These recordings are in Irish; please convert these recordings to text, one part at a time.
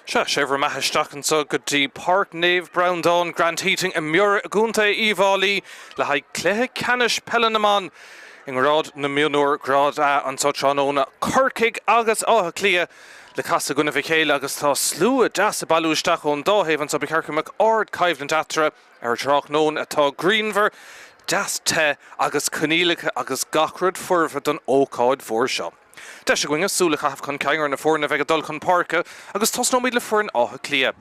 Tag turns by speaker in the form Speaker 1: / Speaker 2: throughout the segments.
Speaker 1: Sea, sé bhur mbeatha isteach anseo go dtí Páirc Naomh Breandán, Grant Heating i mBiorra i gContae Uíbh Fhailí le haghaidh cluiche ceannais peile na mban i ngrád na mionúr, Grád A, anseo tráthnóna. Corcaigh agus Áth Cliath le casadh i gcoinnibh a chéile agus tá slua deas ag bailiú isteach ón dá thaobh anseo. Ba cheart go mbeadh ard-choimhlint eatarthu ar tráthnóna atá grianmhar, deas te agus coinníollacha agus gach rud foirfe don ócáid mhór seo. Deis againne súil a chaitheamh chun cinn ar na foirne a bheidh ag dul chun páirce agus tosnóimid le foireann Átha Cliath.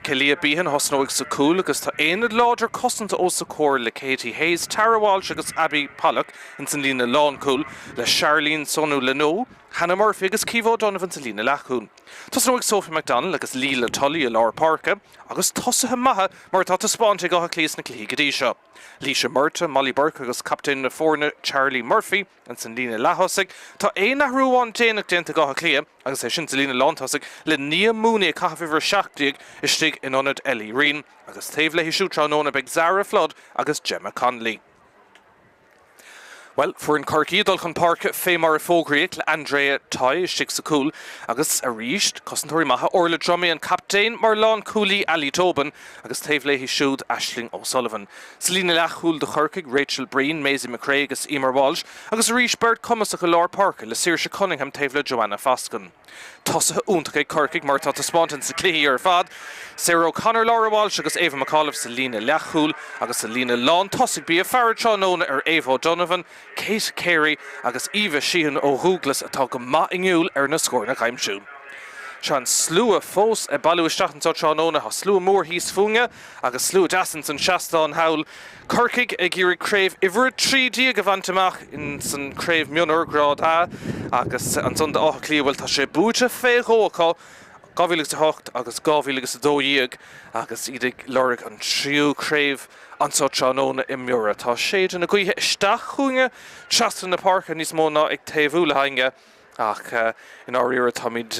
Speaker 1: Kelia Behan a thosnóidh sa chúl agus tá aonad láidir cosanta os a comhair le Katie Hayes, Tara Walsh agus Abby Pollock ins an líne lánchúil, le Charlene Sonou-Leno, Hannah Murphy agus Caoimhe O'Donovan sa líne leathchúil. Tosnóidh Sophie McDonnell agus Leila Tully i lár páirce agus tosaithe maithe mar atá taispeánta ag Áth Cliath sna cluichí go dtí seo. Laoise Murtagh, Molly Burke agus captaen na foirne Charlie Murphy. Ins an líne leath-thosaigh, tá aon athrú amháin déanach déanta ag Áth Cliath, agus é sin sa líne lántosaigh, le Nia Mooney ag caitheamh uimhir 17 istigh in ionad Ellie Reen, agus taobh léi siúd tráthnóna beidh Zara Flood agus Gemma Connolly. Bhuel, foireann Chorcaí ag dul chun páirce fé mar a fógraíodh le Andrea Tighe istigh sa chúl, agus arís, cosantóirí maithe, Orla Dromey an captaen mar lánchúlaí, Ali Tobin, agus taobh léi siúd, Aisling O'Sullivan. Sa líne leathchúil do Chorcaigh, Rachel Breen, Maisie McCrea agus Emer Walsh, agus arís beirt cumasach i lár páirce le Saoirse Cunningham taobh le Joanna Foskin. Tosaithe iontacha ag Corcaigh mar atá taispeánta ins na cluichí ar fad. Sarah O'Connor, Laura Walsh agus Ava McAuliffe sa líne leathchúil agus sa líne lán tosaigh bí ag faire tráthnóna ar Ava O'Donovan, Kate Carey agus Eva Sheehan ó Dhúglas atá go maith inniúil ar na scóranna a aimsiú. Tá an slua fós ag bailiú isteach anseo tráthnóna. Tá slua mór thíos fúinne. Agus slua deas ins an seastán thall. Corcaigh ag iarraidh craobh uimhir 13 a bhaint amach ins an craobh mionúr, Grád A, agus ansan do Áth Cliath, bhuel tá sé buaite fé dhó acu, 2008 agus 2012, agus iad ag lorg an tríú craobh anso tráthnóna i mBiorra. Tá séideadh na gaoithe isteach chugainne trasna na páirce níos mó ná ag taobhú le hagainne. Ach i ndáiríre táimid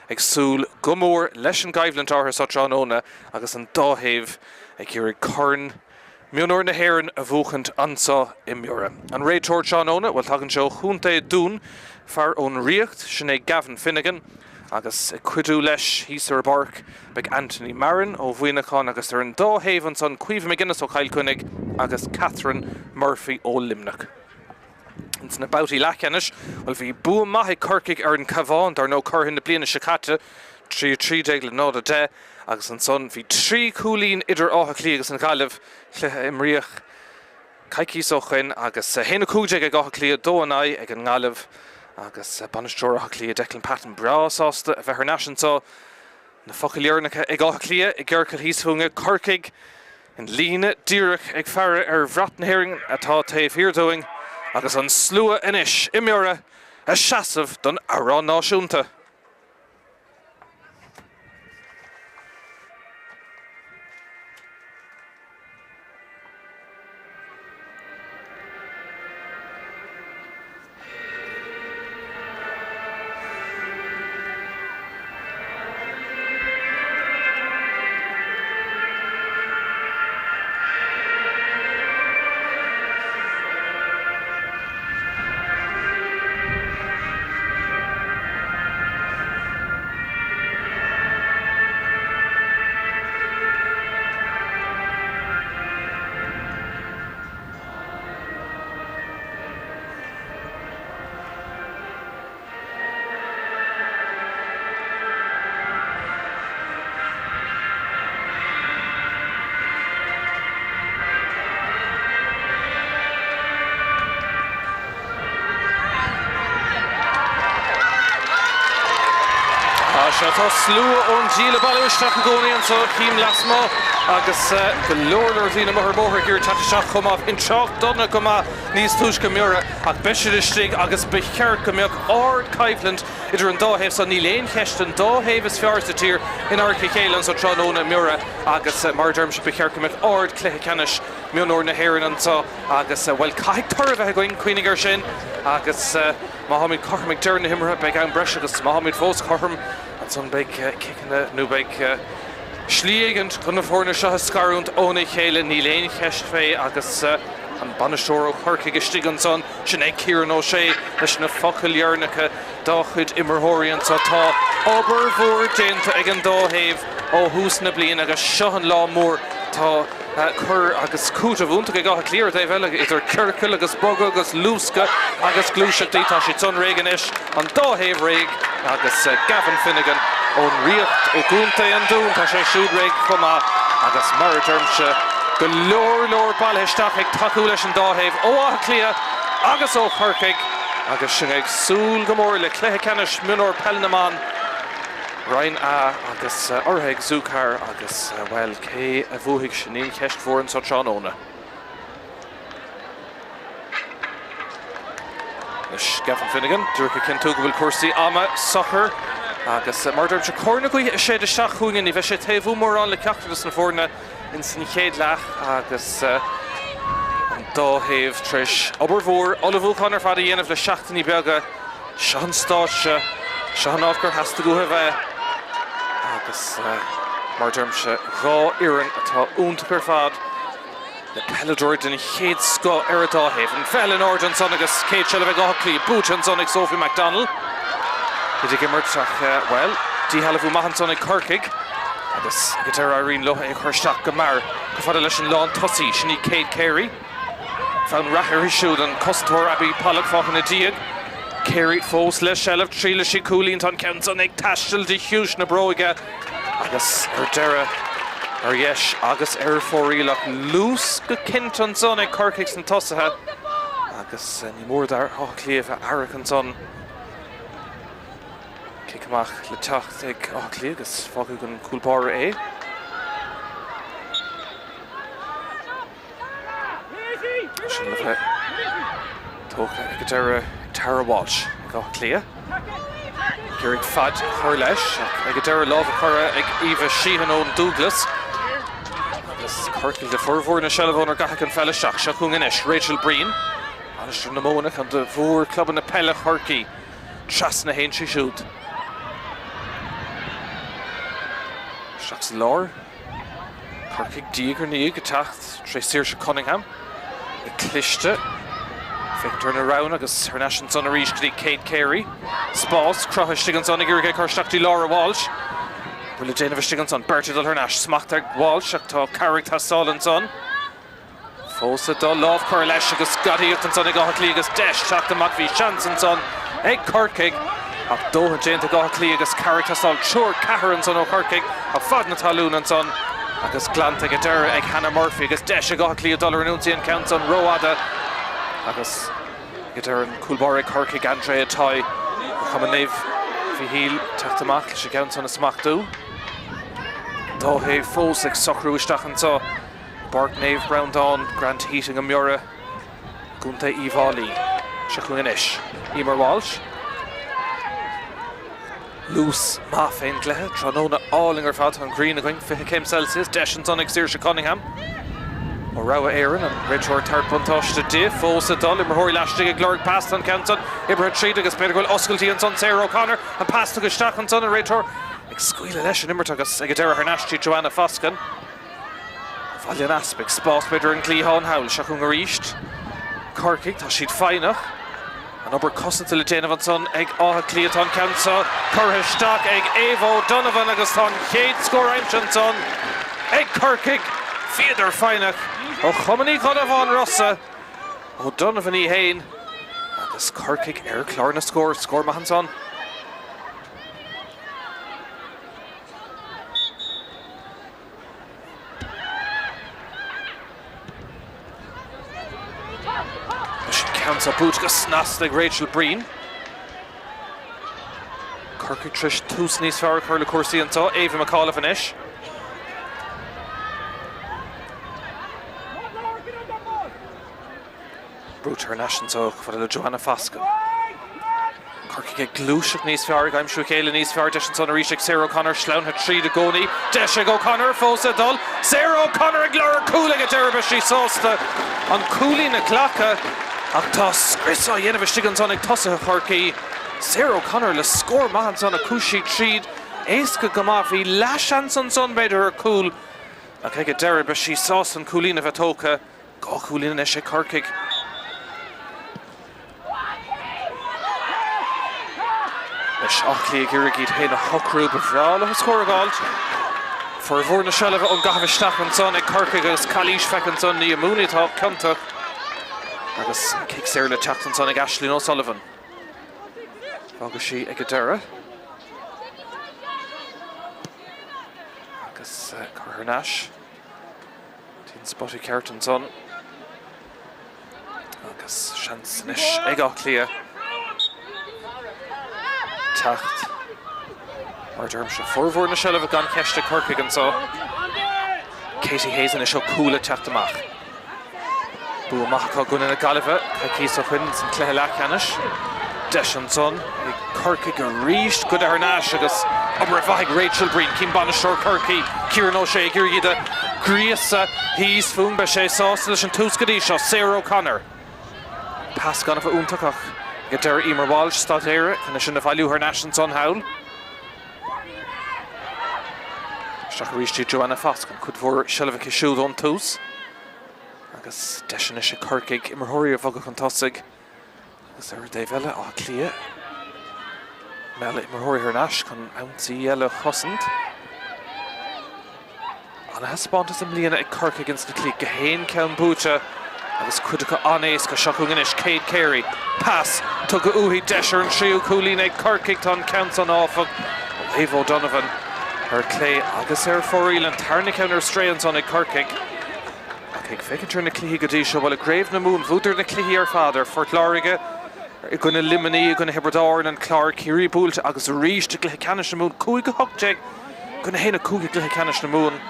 Speaker 1: ag súil go mór leis an gcoimhlint áirithe seo tráthnóna agus an dá thaobh ag iarraidh Corn Mionúir na hÉireann a bhuachaint anso i mBiorra. An réiteoir tráthnóna, bhuel tagann sé ó Chontae Dún, fear ón Ríocht, sin é Gavin Finnegan agus ag cuidiú leis thíos ar an bpáirc beidh Anthony Marron ó Mhuineachán agus ar an dá thaobh ansan Caoimhe McGuinness ó Chill Chainnigh agus Catherine Murphy ó Luimneach. Ins na babhtaí leathcheannais, bhuel, bhí bua maith ag Corcaigh ar an Cabhán, dar ndóigh, curaidh na bliana seo caite, 3 13 le 0 10, agus ansan bhí 3 chúilín idir Áth Cliath agus an Ghaillimh, cluiche a imríodh coicíos ó shoin, agus 1 15 ag Áth Cliath, 2 9 ag an nGaillimh, agus bainisteoir Átha Cliath, Declan Patton, breá sásta a bheith thar n-ais anso. Na focail dheireanacha ag Áth Cliath i gciorcal thíos fúinne, Corcaigh in líne díreach ag faire ar bhrat na hÉireann atá taobh thiar dúinn agus an slua anois i mBiorra ag seasamh don amhrán náisiúnta. Sea, tá slua ón Díl ag bailiú isteach i gcónaí anseo, cím lasmuigh agus go leor leor daoine amuigh ar an mbóthar ag iarraidh teacht isteach chomh maith. An trácht dona go maith níos túisce i mBiorra ach beidh siad istigh agus ba cheart go mbeadh ard-choimhlint idir an dá thaobh so. Níl aon cheist, an dá thaobh is fearr sa tír in adharca a chéile anso tráthnóna i mBiorra agus mar a deirimse ba cheart go mbeadh ard-chluiche ceannais mionúir na hÉireann anso agus, bhuel, caithfidh toradh a bheith againn, cuimhnigh air sin agus má tháimid cothrom ag deireadh na himeartha beidh am breise agus má tháimid fós cothrom ansan beidh ciceanna nó beidh slí éigint chun na foirne seo a scarúint óna chéile, níl aon cheist fé agus. An bainisteoir ó Chorcaigh istigh ansan, sin é Kieran O'Shea leis na focail dheireanacha dá chuid imreoirí anseo. Tá obair mhór déanta ag an dá thaobh ó thús na bliana agus seo an lá mór. Tá cur agus cúiteamh iontach ag Áth Cliath ar an dtaobh eile, idir ciorcail agus bogadh agus luascadh agus gluaiseachtaí. Tá siad san réidh anois, an dá thaobh réidh agus Gavin Finnegan ón Ríocht i gContae an Dúin, tá sé siúd réidh chomh maith agus mar a deirimse, go leor leor bailithe isteach ag tacú leis an dá thaobh ó Áth Cliath agus ó Chorcaigh agus sinn ag súil go mór le cluiche ceannais mionúr peil na mban Roinn A agus urraithe ag Zúcar agus, bhuel, cé a bhuafaidh sin í an cheist mhór anseo tráthnóna. Anois Gavin Finnegan, díreach ag cinntiú go bhfuil cúrsaí ama socair agus mar a deirimse, cóir na gaoithe ag séideadh isteach chugainn, ní bheidh sé taobhú mórán le ceachtar de na foirne ins an chéad leath agus an dá thaobh tar éis obair mhór ullmhúcháin ar fad a dhéanamh le seachtainí beaga. Seo an stáitse, seo an áit gur theastaigh uathu a bheith agus mar a deirimse, dhá fhoireann atá iontach ar fad le peileadóirí den chéad scoth ar an dá thaobh. An pheil in airde ansan agus céad seilbh ag Áth Cliath, buaite ansan ag Sophie McDonnell. Iad ag imirt ach, bhuel, díshealbhú maith ansan ag Corcaigh agus ag an deireadh éiríonn leo é a chur isteach go mear chomh fada leis an lántosaí, sin í Kate Carey. Fonn reatha uirthi siúd, an cosantóir Abby Pollock fágtha ina diaidh. Carey fós le seilbh, triailfidh sí cúilín, tá an ceann san ag taisteal de chiumhais na bróige agus ar deireadh ar dheis agus ar fóraoil ach luas go cinnte ansan ag Corcaigh sna tosaithe agus ní mór d'Áth Cliath a bheith aireach ansan. Cic amach le teacht ag Áth Cliath agus fágfaidh an cúl báire é. Sin le bheith tógtha ag an deireadh ag Tara Walsh ag Áth Cliath. Ag iarraidh fad a chur leis ach ag an deireadh lámh curtha ag Eva Sheehan ón Dúglas. Agus Corcaigh le formhór na seilbhe ónar gcaitheadh an pheil isteach. Seo chugainn anois Rachel Breen, Mainistir na Móna, ceann de mhórchlubanna peile Chorcaí. Trasna a théann sí siúd. Isteach sa lár. Corcaigh diaidh ar ndiaidh ag teacht tré Saoirse Cunningham. Go cliste. Féachaint ar na roghanna agus thar n-ais ansan arís go dtí Kate Carey. Spás cruthaithe istigh ansan ag iarraidh é cur isteach dtí Laura Walsh. Bhfuil le déanamh istigh ansan. Beirt ag dul thar n-ais. Smacht ag Walsh ach tá cabhair ag teastáil ansan. Fós ag dul, lámh curtha leis agus gadaíocht ansan ag Áth Cliath agus deis teacht amach. Bhí seans ansan ag Corcaigh ach dóthain déanta ag Áth Cliath agus cabhair ag teastáil. Triúr, ceathrar ansan ó Chorcaigh ach fad na talún ansan agus glanta ag an deireadh ag Hannah Murphy agus deis ag Áth Cliath dul ar an ionsaí an ceann san rófhada agus ag an deireadh an cúl báire ag Corcaigh, Andrea Tighe ó Chumann Naomh Mhichíl teacht amach leis an gceann san a smachtú. Dá thaobh fós ag socrú isteach anseo. Páirc Naomh Breandán, Grant Heating i mBiorra, i gContae Uíbh Fhailí. Seo chugainn anois Emer Walsh. Luas maith fén gcluiche, tráthnóna álainn ar fad, tá an ghrian againn, 20 céim Celsius, deis ansan ag Saoirse Cunningham. Ó rogha Éireann, an réiteoir ag tabhairt buntáiste di, fós ag dul, imreoirí laistigh ag lorg pas, tá an ceann san oibrithe tríd agus b'fhéidir go bhfuil oscailtí ansan, Sarah O'Connor, an pas tugtha isteach ansan, an réiteoir ag scaoileadh leis an imirt agus ag an deireadh thar n-ais dtí Joanna Foskin. Bhaile an Easpaig, spás b'fhéidir ar an gcliathán thall. Seo chugainn arís Corcaigh, tá siad foighneach. An obair cosanta le déanamh ansan ag Áth Cliath. Tá an ceann seo curtha isteach ag Ava O'Donovan agus tá an chéad scór aimsithe ansan ag Corcaigh. Bhíodar foighneach ó Chumann Uí Dhonnabháin Rosa, O'Donovan í fhéin agus Corcaigh ar chlár na scór. Scór maith ansan. Leis an ceann seo buaite go snasta ag Rachel Breen. Corcaigh tar éis tús níos fearr a chur le cúrsaí anseo. Ava McAuliffe anois. Brúite thar n-ais anseo chomh fada le Joanna Foskin. Corcaigh ag gluaiseacht níos fearr, ag aimsiú a chéile níos fearr. Deis ansan arís ag Sarah O'Connor, sleamhnaithe tríd i gcónaí. Deis ag O'Connor fós ag dul. Sarah O'Connor ag lorg cúl ag an deireadh, beidh sí sásta an cúilín a ghlacadh ach tá scrios á dhéanamh istigh ansan ag tosaithe Chorcaí. Sarah O'Connor le scór maith ansan a chuaigh sí tríd éasca go maith. Bhí leathsheans ansan b'fhéidir ar chúl ach ag an deireadh beidh sí sásta an cúilín a bheith tógtha. 2 chúilín anois ag Corcaigh. Anois Áth Cliath ag iarraidh iad féin a shocrú, ba bhreá leo scór a dh'fháilt. Formhór na seilbhe ón gcaitheamh isteach ansan ag Corcaigh agus calaois feicthe ansan, Niamh Mooney atá ciontach agus an cic saor le teacht ansan ag Aisling O'Sullivan. Fágfaidh sí ag an deireadh. Agus curtha thar n-ais. Dtí an spota ceart ansan. Agus seans anois ag Áth Cliath teacht mar a deirimse. Formhór na seilbhe gan cheist ag Corcaigh anseo. Katie Hayes anois ó chúl ag teacht amach. Bua maith acu i gcoinne na Gaillimhe coicíos ó shin san cluiche leathcheannais. Deis ansan ag Corcaigh arís goidte thar n-ais agus obair mhaith ag Rachel Breen, cím bainisteoir Chorcaí, Kieran O'Shea ag iarraidh iad a ghríosadh thíos fúinn. Beidh sé sásta leis an tús go dtí seo. Sarah O'Connor. Pas gan a bheith iontach ach ag an deireadh Emer Walsh, Staid Éire, chun é sin a bhailiú thar n-ais ansan thall. Isteach arís dtí Joanna Foskett, cuid mhór seilbhe aici siúd ón tús. Agus deis anois ag Corcaigh imreoirí a bhogadh chun tosaigh agus ar an dtaobh eile, Áth Cliath ag mealladh imreoirí thar n-ais chun ionsaí eile a chosaint. Ana-thaispeántas i mbliana ag Corcaigh ins na cluichí, gach aon cheann buaite agus cuid acu an-éasca. Seo chugainn anois Kate Carey. Pas tugtha uaithi, deis ar an tríú cúilín ag Corcaigh. Tá an ceann san áfach ó Eve O'Donovan ar clé agus ar fóraoil. An tarna ceann ar strae ansan ag Corcaigh. Ach ag féachaint ar na cluichí go dtí seo, bhuel, i gCraobh na Mumhan, bhuadar na cluichí ar fad ar Phort Láirge, i gcoinne Luimnigh, i gcoinne Thiobraid Árann, an Clár, Ciarraí buailte agus arís i gcluiche ceannais na Mumhan, 5-18 i gcoinne 1-5 i gcluiche ceannais na Mumhan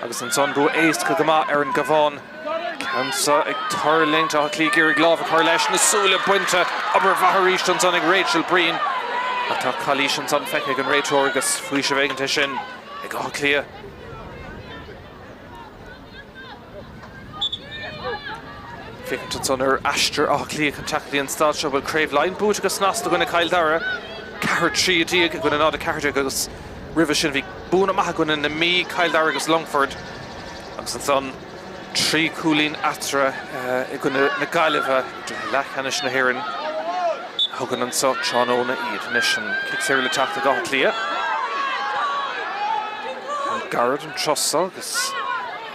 Speaker 1: agus ansan bua éasca go maith ar an gCabhán. Ceann seo ag tuirlingt, Áth Cliath ag iarraidh lámh a chur leis, na súile bainte, obair mhaith arís ansan ag Rachel Breen ach tá calaois ansan feicthe ag an réiteoir agus faoiseamh éigin é sin ag Áth Cliath. Féachaint ansan ar aistear Átha Cliath chun teacht go dtí an staid seo. Bhuel, Craobh Laighean buaite go snasta i gcoinne Chill Dara, 4 13 i gcoinne 0 14 agus roimhe sin bhí buanna maithe i gcoinne na Mí, Cill Dara agus Longford agus ansan 3 chúilín eatarthu i gcoinne na Gaillimhe i gcluiche leathcheannais na hÉireann a thugann anso tráthnóna iad. Anois an cic saor le teacht ag Áth Cliath. Gairid an turas seo agus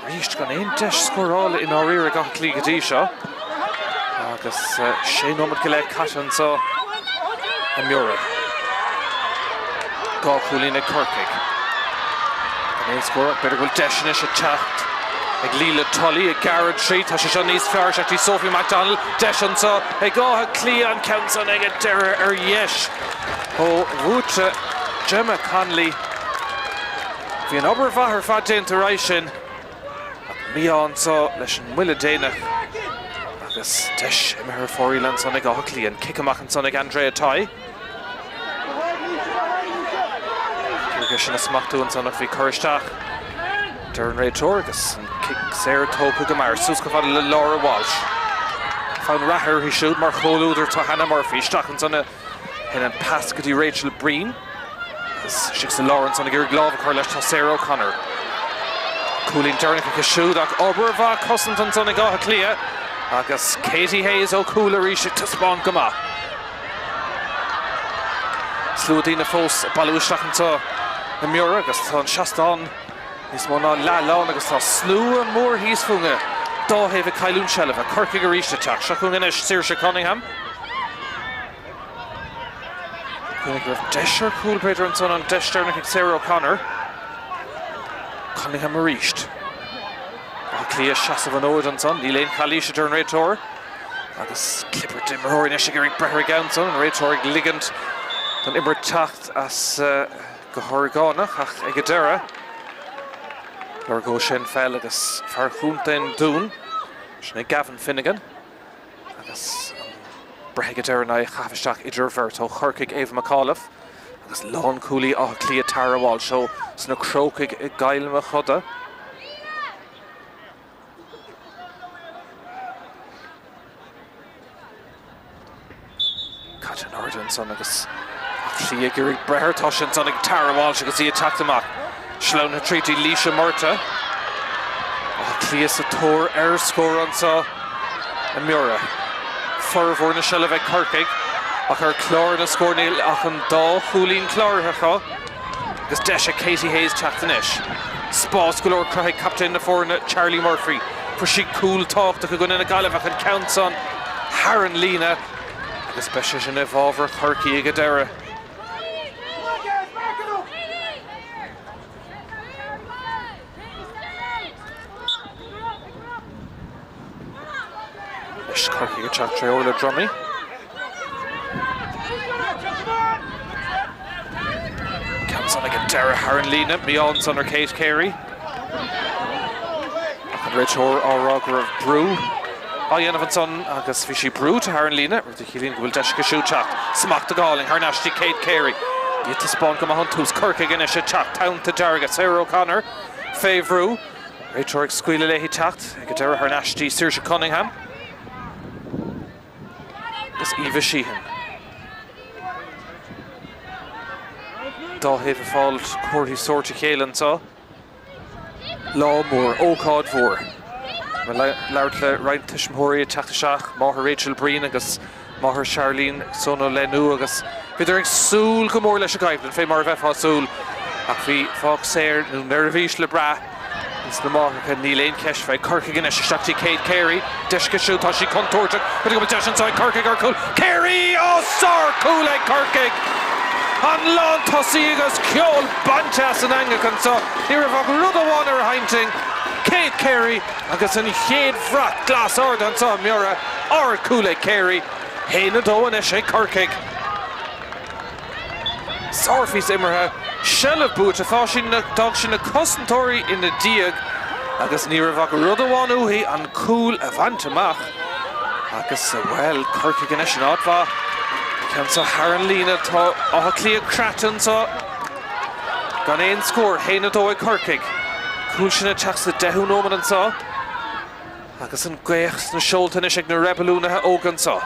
Speaker 1: arís gan aon deis scórála i ndáiríre ag Áth Cliath go dtí seo. Agus sé nóiméad go leith caite anseo i mBiorra. 2 chúilín ag Corcaigh. Gan aon scór ach b'fhéidir go bhfuil deis anois ag teacht ag Leila Tully ag gearradh tríd. Tá sé seo níos fearr isteach dtí Sophie McDonald. Deis anseo ag Áth Cliath an ceann san ag an deireadh ar dheis ó bhuaite Gemma Connolly. Bhí an obair mhaith ar fad déanta roimhe sin ach mí-ádh anseo leis an mbuille déanach agus deis imithe ar fóraoil ansan ag Áth Cliath. An cic amach ansan ag Andrea Tighe. Cé sin a smachtú ansan ach bhí cur isteach deir an réiteoir agus an cic saor tógtha go mear suas chomh fada le Laura Walsh. Fonn reatha uirthi siúd mar chomhluadar tá Hannah Murphy isteach ansan a Shin an pas go dtí Rachel Breen agus istigh sa lár ansan ag iarraidh lámh a chur leis tá Sarah O'Connor. Cúilín deireanach aici siúd ach obair mhaith cosanta ansan ag Áth Cliath agus Katie Hayes ó chúl arís ag taispeáint go maith. Slua daoine fós ag bailiú isteach anseo i mBiorra agus tá an seastán níos mó ná leath lán agus tá slua mór thíos fúinn dá thaobh ag cailliúint seilbhe. Corcaigh arís ag teacht. Seo chugainn anois Saoirse Cunningham. Cuimhnigh go raibh deis ar chúl b'fhéidir ansan an deis deireanach ag Sarah O'Connor. Cunningham arís. Áth Cliath seasamh an fhóid ansan. Níl aon chalaois a deir an réiteoir. Agus clibirt d'imreoirí anois ag iarraidh breith ar an gceann san. An réiteoir ag ligint don imirt teacht as go horgánach ach ag an deireadh lorgóidh sé an pheil agus fear chontae an Dúin, sin é Gavin Finnegan. Agus an breith ag an deireadh in aghaidh a chaitheamh isteach idir bheirt ó Chorcaigh, Ava McAuliffe agus lánchúlaí Átha Cliath Tara Walsh ó sna Crócaigh i gCill Mochuda. Caite in airde ansan agus Áth Cliath ag iarraidh breith air. Tá sé ansan ag Tara Walsh agus í ag teacht amach. Sleamhnaithe tríd dtí Laoise Murtagh. Áth Cliath. Cliath sa tóir ar scór anseo i mBiorra. Formhór na seilbhe ag Corcaigh ach ar chlár na scór níl ach an dá chúilín cláraithe acu agus deis ag Katie Hayes teacht anois. Spás go leor cruthaithe ag captaen na foirne Charlie Murphy. Fuair sí cúl tábhachtach i gcoinne na Gaillimhe ach an ceann san thar an líne agus beidh sé sin i bhfabhar Chorcaí ag an deireadh. Anois Corcaigh ag teacht tré Orla Dromey. Ceann san ag an deireadh thar an líne, mí-ádh ansan ar Kate Carey. Ach an réiteoir á rá go raibh brú á dhéanamh ansan agus bhí sí brúite thar an líne, rud a chiallaíonn go bhfuil deis aici siúd teacht. Smacht go hálainn thar n-ais dtí Kate Carey. Í ag taispeáint go maith ón tús. Corcaigh anois ag teacht, Tonnta Dearga, Sarah O'Connor fé bhrú. Réiteoir ag scaoileadh léi teacht ag an deireadh thar n-ais dtí Saoirse Cunningham agus Eva Sheehan. Dá thaobh ag fáil comharthaí sóirt a chéile anseo. Lá mór, ócáid mhór. Ag labhairt le roinnt tuismitheoirí ag teacht isteach, máthair Rachel Breen agus máthair Charlene Sono Lenu agus bhíodar ag súil go mór leis an gcoimhlint, fé mar a bheifeá ag súil, ach bhí fág saor nó neirbhís le brath ins na máithreacha, níl aon cheist fé. Corcaigh anois isteach dtí Kate Carey, deis aici siúd, tá sí contúirteach, b'fhéidir go bhfuil deis anseo ag Corcaigh ar chúl, Carey! Ó, sár-chúl ag Corcaigh! An lántosaí agus ceol bainte as an eangach anseo. Ní raibh ach rud amháin ar a hintinn, Kate Carey agus an chéad bhrat glas ardaithe anseo i mBiorra. Ardchúl ag Carey. 1-2 anois ag Corcaigh. Sárphíosa imeartha, seilbh buaite, d'fhág sí na cosantóirí ina diaidh agus ní raibh ach rud amháin uaithi, an cúl a bhaint amach. Agus, bhuel, Corcaigh anois in áit mhaith. Ceann seo thar an líne, tá Áth Cliath craite anseo gan aon scór, 1-2 ag Corcaigh. Cúl sin ag teacht sa deichiú nóiméad anseo agus an ghaoth sna seolta anois ag na reibiliúnaithe óga anseo.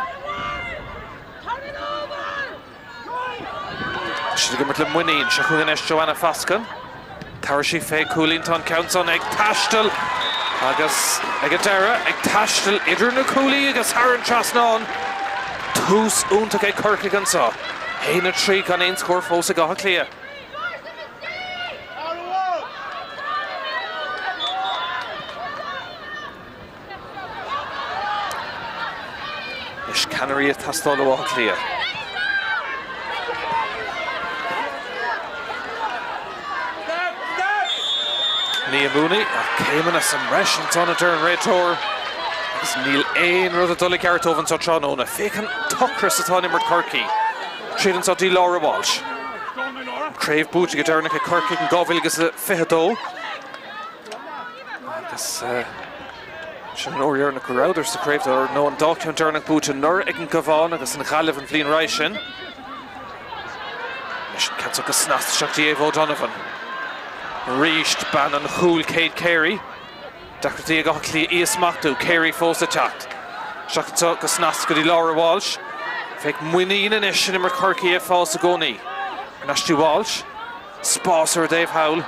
Speaker 1: Tá siad ag imirt le muinín. Seo chugainn anois Joanna Foskin. Tabharfaidh sí fé chúilín. Tá an ceann san ag taisteal agus ag an deireadh ag taisteal idir na cuaillí agus thar an trasnán. Tús iontach ag Corcaigh anseo. 1-3 gan aon scór fós ag Áth Cliath. Anois ceannairí ag teastáil ó Áth Cliath. Nia Mooney ach céimeanna sa mbreis ansan a deir an réiteoir agus níl aon rud ag dul i gceart dóibh anseo tráthnóna. Féach an t-ocras atá in imirt Chorcaí. Tríd anseo dtí Laura Walsh. An craobh buaite go deireanach ag Corcaigh in 2022. Agus sin an uair dheireanach go rabhadar sa chraobh, nó an dá cheann deireanach buaite anuraidh ag an gCabhán agus an Ghaillimh an bhliain roimhe sin. Anois an ceann seo go snasta isteach dtí Ava O'Donovan. Arís bean an chúil Kate Carey. Deacrachtaí ag Áth Cliath í a smachtú. Carey fós ag teacht. Isteach anseo go snasta go dtí Laura Walsh. Féach muinín anois in imirt Chorcaí ag fás i gcónaí. Ar ais dtí Walsh. Spás ar a dtaobh thall.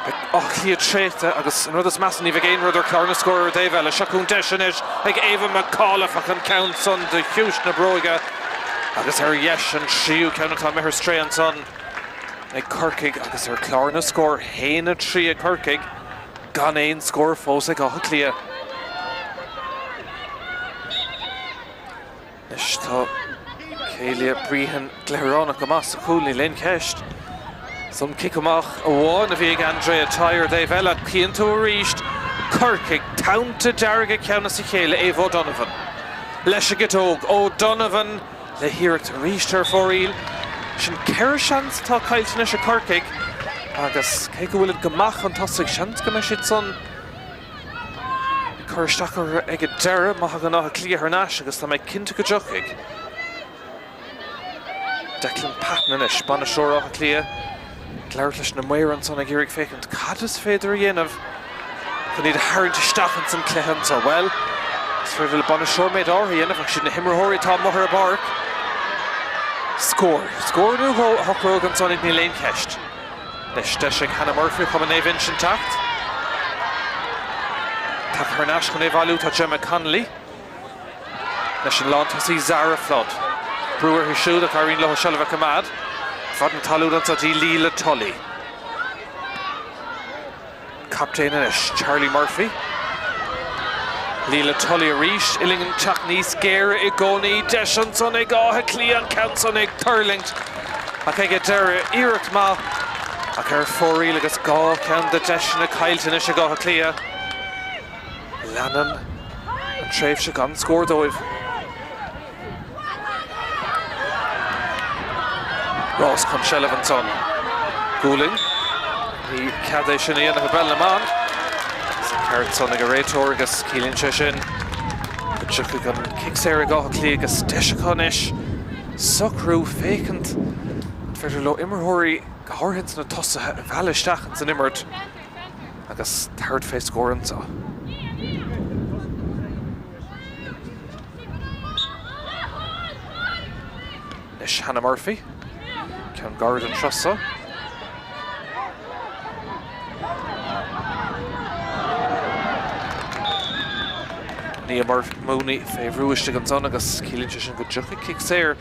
Speaker 1: Beidh Áth Cliath traochta agus an rud is measa ní bheidh aon rud ar chlár na scór ar an dtaobh eile. Seo chugainn deis anois ag Ava McAuliffe ach an ceann san de chiumhais na bróige agus ar dheis an tríú ceann atá imithe ar strae ansan ag Corcaigh agus ar chlár na scór 1-3 ag Corcaigh gan aon scór fós ag Áth Cliath. Anois tá Célia Brehon gleithearánach go maith sa chúl, níl aon cheist. San cic amach amháin a bhí ag Andrea Tighe ar an dtaobh eile. Cíonn tú arís Corcaigh, tonnta dearga ceann as a chéile, Ava O'Donovan leis an gciotóg. O'Donovan le hiarracht arís ar fóraoil. Sin ceithre seans atá caillte anois ag Corcaigh agus cé go bhfuilid go maith chun tosaigh, seans go mbeidh siad san ag cur isteach orthu ag an deireadh. Má thagann Áth Cliath thar n-ais agus tá mé cinnte go dtiocfaidh. Declan Patton anois, bainisteoir Átha Cliath, ag labhairt leis na maoir ansan ag iarraidh féachaint cad is féidir a dhéanamh chun iad a tharraingt isteach ins an cluiche anseo. Bhuel, is féidir le bainisteoir méid áirithe a dhéanamh ach siad na himreoirí atá amuigh ar an bpáirc. Scór. Scór nó dhó a shocróidh ansan iad níl aon cheist. Anois deis ag Hannah Murphy ó Chumann Naomh Uinseann teacht. Tagtha thar n-ais chun é a bhailiú tá Gemma Connolly leis an lántosaí Zara Flood. Brú uirthi siúd ach éiríonn leo seilbh a choimeád. Fad na talún anseo dtí Leila Tully. Captaen anois, Charlie Murphy. Leila Tully arís, uillinn ag teacht níos géire i gcónaí. Deis ansan ag Áth Cliath, an ceann san ag tuirlingt ach ag an deireadh, iarracht maith ach ar fóraoil agus 2 cheann de deiseanna caillte anois ag Áth Cliath. Leanann an tréimhse gan scór dóibh. Rás chun seilbh ansan. Gualainn. Ní cead é sin a dhéanamh i bPeil na mBan. Agus an ceart san ag an réiteoir agus ciallaíonn sé sin go dtiocfaidh an cic saor ag Áth Cliath agus deis acu anois socrú féachaint an féidir leo imreoirí, go háirithe ins na tosaithe, a mhealladh isteach ins an imirt agus tabhairt fé scór anseo. Anois Hannah Murphy. Ceann gairid an turas seo. Nia Murphy Mooney fé bhrú istigh ansan agus ciallaíonn sé sin go dtiocfaidh cic saor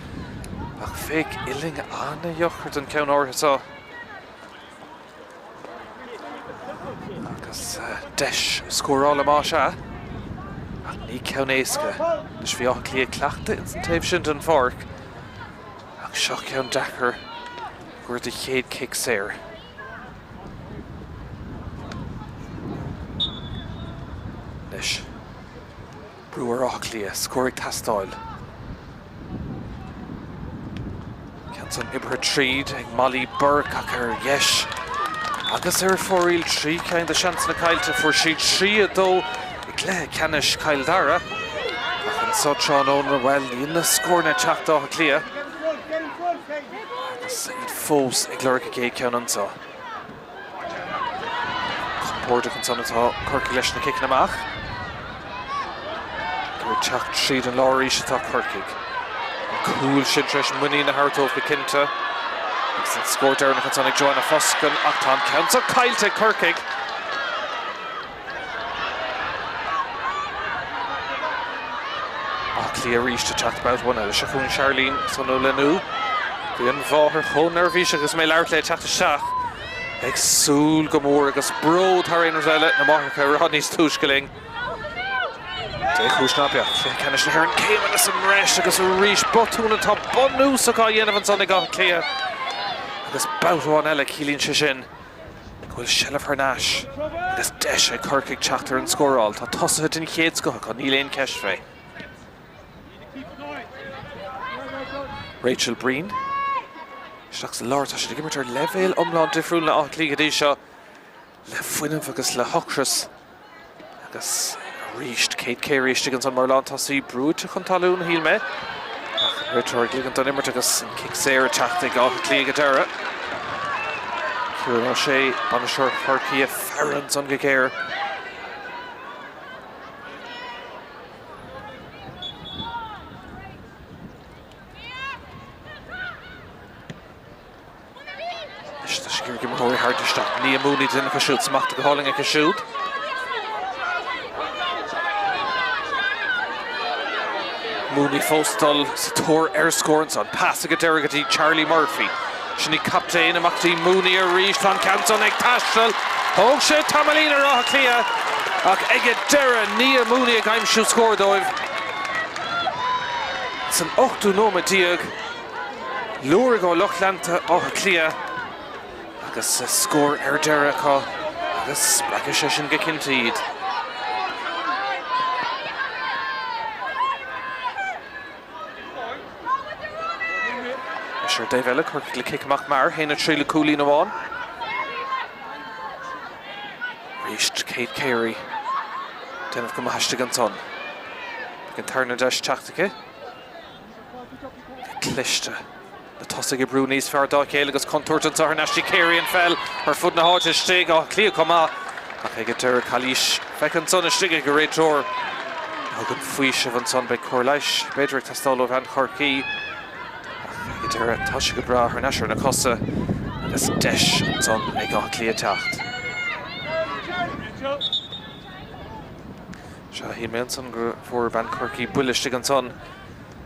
Speaker 1: ach féach uillinn an-dheacair don cheann áirithe seo. Agus deis scórála más ea, ach ní ceann éasca. Anois bhí Áth Cliath cleachta ins an taobh sin den pháirc, ach seo ceann deacair gur do chéad cic saor. Anois. Brú ar Áth Cliath, scór ag teastáil. Ceann san oibrithe tríd ag Molly Burke ach ar dheis agus ar fóraoil 3 ceann de seansanna caillte. Fuair siad 3-2 i gcluiche ceannais Chill Dara ach anso tráthnóna, bhuel, níl na scóranna ag teacht d'Áth Cliath agus iad fós ag lorg a gcéad ceann anso. Compordach ansan atá Corcaigh leis na ciceanna amach. Ag teacht tríd an lár arís atá Corcaigh. An cúl sin tar éis muinín a thabhairt dóibh go cinnte. Agus an scór deireanach ansan ag Joanna Foscan ach tá an ceann seo caillte ag Corcaigh. Áth Cliath arís ag teacht babhta amháin eile. Seo chugainn Charlene Sonolenu. Bhí an mháthair chomh neirbhíseach agus mé ag labhairt léi ag teacht isteach. Ag súil go mór agus bród thar aon rud eile, na máithreacha a rá níos túisce linn. Dé chúis ná beadh cluiche ceannais na hÉireann céimeanna sa mbreis agus arís botún atá bunúsach á dhéanamh ansan ag Áth Cliath. Agus babhta amháin eile ciallaíonn sé sin go bhfuil seilbh thar n-ais agus deis ag Corcaigh teacht ar an scóráil. Tá tosaithe den chéad scoth acu, níl aon cheist fé. Rachel Breen isteach sa lár. Tá siad ag imirt ar leibhéal iomlán difriúil le Áth Cliath go dtí seo, le fuinneamh agus le hocras. Agus arís Kate Carey istigh ansan mar lántosaí, brúite chun talún, shíl mé. Ach an réiteoir ag ligint don imirt agus an cic saor ag teacht ag Áth Cliath ag an deireadh. Ciarán Ó Sé, bainisteoir Chorcaí, ag faire ansan go géar. Anois tá sé ag iarraidh imreoirí a tharraingt isteach. Nia Mooney duine acu siúd, smachta go hálainn aici siúd. Mooney fós dul sa tóir ar scór ansan. Pas ag an deireadh go dtí Charlie Murphy. Sin í captaen amach dtí Mooney arís. Tá an ceann san ag taisteal. Thóg sé tamaillín ar Áth Cliath ach ag an deireadh Nia Mooney ag aimsiú scór dóibh san ochtú nóiméad déag. Liúirigh ó lucht leanta Átha Cliath agus scór ar deireadh acu agus spreagfaidh sé sin go cinnte iad. Anois ar an dtaobh eile, Corcaigh le cic amach mear, 1-3 le cúilín amháin. Arís Kate Carey déanamh go maith istigh ansan. Beidh an tarna deis teacht aici. Cliste. Na tosaigh ag oibriú níos fearr dá chéile agus contúirt anseo thar n-ais dtí Carey an pheil ar fud na háite istigh. Áth Cliath chomh maith ach ag an deireadh calaois feicthe ansan istigh ag an réiteoir a thugann faoiseamh ansan. Beidh cóir leighis b'fhéidir ag teastáil ó bhean Chorcaí ach ag an deireadh tá sé go breá thar n-ais ar na cosa agus deis ansan ag Áth Cliath teacht. Sea, shíl mé ansan go bhfuair bean Chorcaí buille istigh ansan.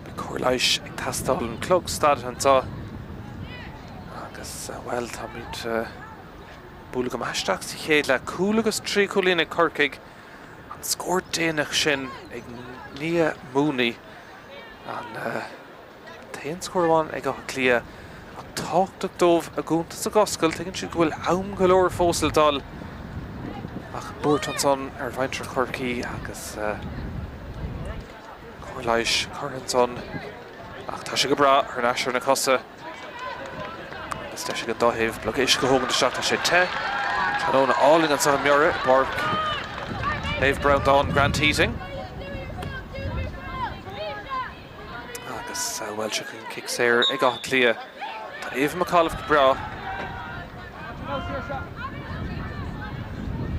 Speaker 1: Beidh cóir leighis ag teastáil. An clog stadtha anseo agus, bhuel, táimid ag bualadh go maith isteach sa chéad leath. Cúl agus 3 chúilín ag Corcaigh. An scór déanach sin ag Nia Mooney. An. An t-aon scór amháin ag Áth Cliath ach tábhachtach dóibh a gcuntas a dh'oscailt. Tuigeann siad go bhfuil am go leor fós le dul ach buairt ansan ar mhuintir Chorcaí agus cóir leighis curtha ansan ach tá sé go breá thar n-ais ar na cosa. Agus deis ag an dá thaobh glug uisce a thógaint isteach. Tá sé te. Tráthnóna álainn anseo i mBiorra i bPáirc Naomh Breandán, Grant Heating. Agus, bhuel, seo chugainn cic saor ag Áth Cliath. Tá Eva McAuliffe go breá.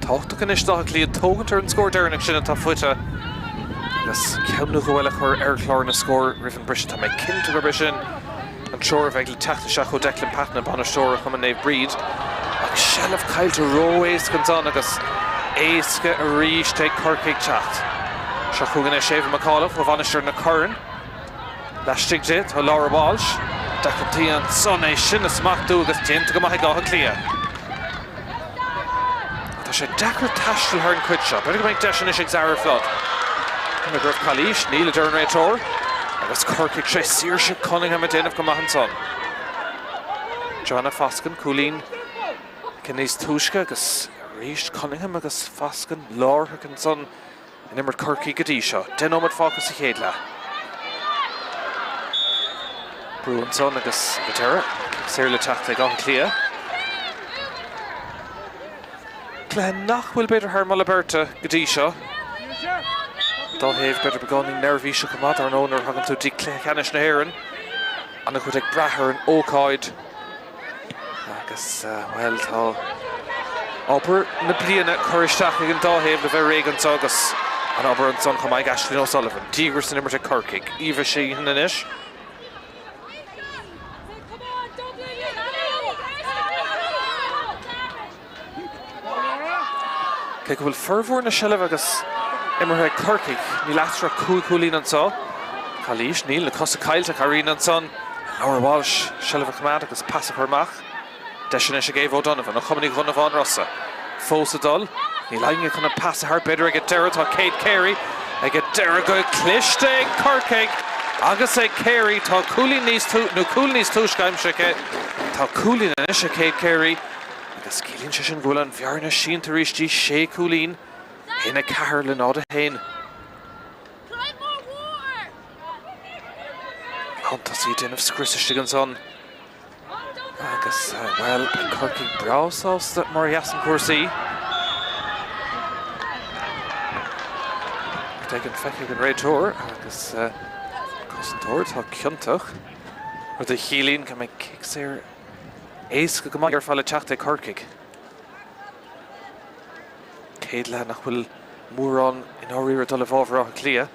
Speaker 1: Tábhachtach anois d'Áth Cliath tógaint ar an scór deireanach sin atá faighte agus ceann nó dhó eile a chur ar chlár na scór roimh an briseadh. Tá mé cinnte gurb é sin an treoir a bheidh le teacht isteach ó Declan Patton, bainisteoir Chumann Naomh Bríd. Ach seilbh caillte ró-éasca ansan agus éasca arís ag Corcaigh teacht. Seo chugainn anois Eva McAuliffe ó Mhainistir na Corann. Laistigh di tá Laura Walsh. Deacrachtaí ansan é sin a smachtú agus déanta go maith ag Áth Cliath. Tá sé deacair taisteal thar an chuid seo. B'fhéidir go mbeidh deis anois ag Zara Flood. Cé go raibh calaois, níl a deir an réiteoir. Agus Corcaigh sé Saoirse Cunningham ag déanamh go maith ansan. Joanna Foskin, cúilín aici níos túisce agus arís Cunningham agus Foskin lárthach ansan in imirt Chorcaí go dtí seo. 10 nóiméad fágtha sa chéad leath. Brú ansan agus ag an deireadh, cic saor le teacht ag Áth Cliath. Cluiche nach bhfuil b'fhéidir thar moladh beirte go dtí seo. Dá thaobh b'fhéidir beagáinín neirbhíseach go maith dar ndóigh nuair a thagann tú dtí cluiche ceannais na hÉireann. An-chuid ag brath ar an ócáid. Agus, bhuel, tá obair na bliana curtha isteach ag an dá thaobh le bheith réidh anseo agus an obair ansan chomh maith ag Aisling O'Sullivan. Díograis san imirt ag Corcaigh. Eva Sheehan anois. Cé go bhfuil formhór na seilbhe agus imeartha ag Corcaigh, níl eatarthu ach 5 chúilín anseo. Calaois, níl, na cosa caillte ach airíonn ansan Laura Walsh seilbh a choimeád agus pas a chur amach. Deis anois ag Ava O'Donovan ó Chumann Uí Dhonnabháin Rosa. Fós ag dul, níl éinne chun an pas a thabhairt, b'fhéidir ag an deireadh tá Kate Carey ag an deireadh go cliste ag Corcaigh agus ag Carey. Tá cúilín níos nó cúl níos túisce aimsithe aici. Tá cúilín anois ag Kate Carey. Agus ciallaíonn sé sin go bhfuil an bhearna sínte arís dtí sé cúilín, 1-4 le 0-1. Lántosaí ag déanamh scrios istigh ansan agus, bhuel, beidh Corcaigh breá sásta mar a sheasann cúrsaí. Rud éigin feicthe ag an réiteoir agus cosantóir atá ciontach, rud a chiallaíonn go mbeidh cic saor Éasca go maith ar fad le teacht ag Corcaigh. Céad leath nach bhfuil mórán i ndáiríre ag dul i bhfabhar Átha Cliath.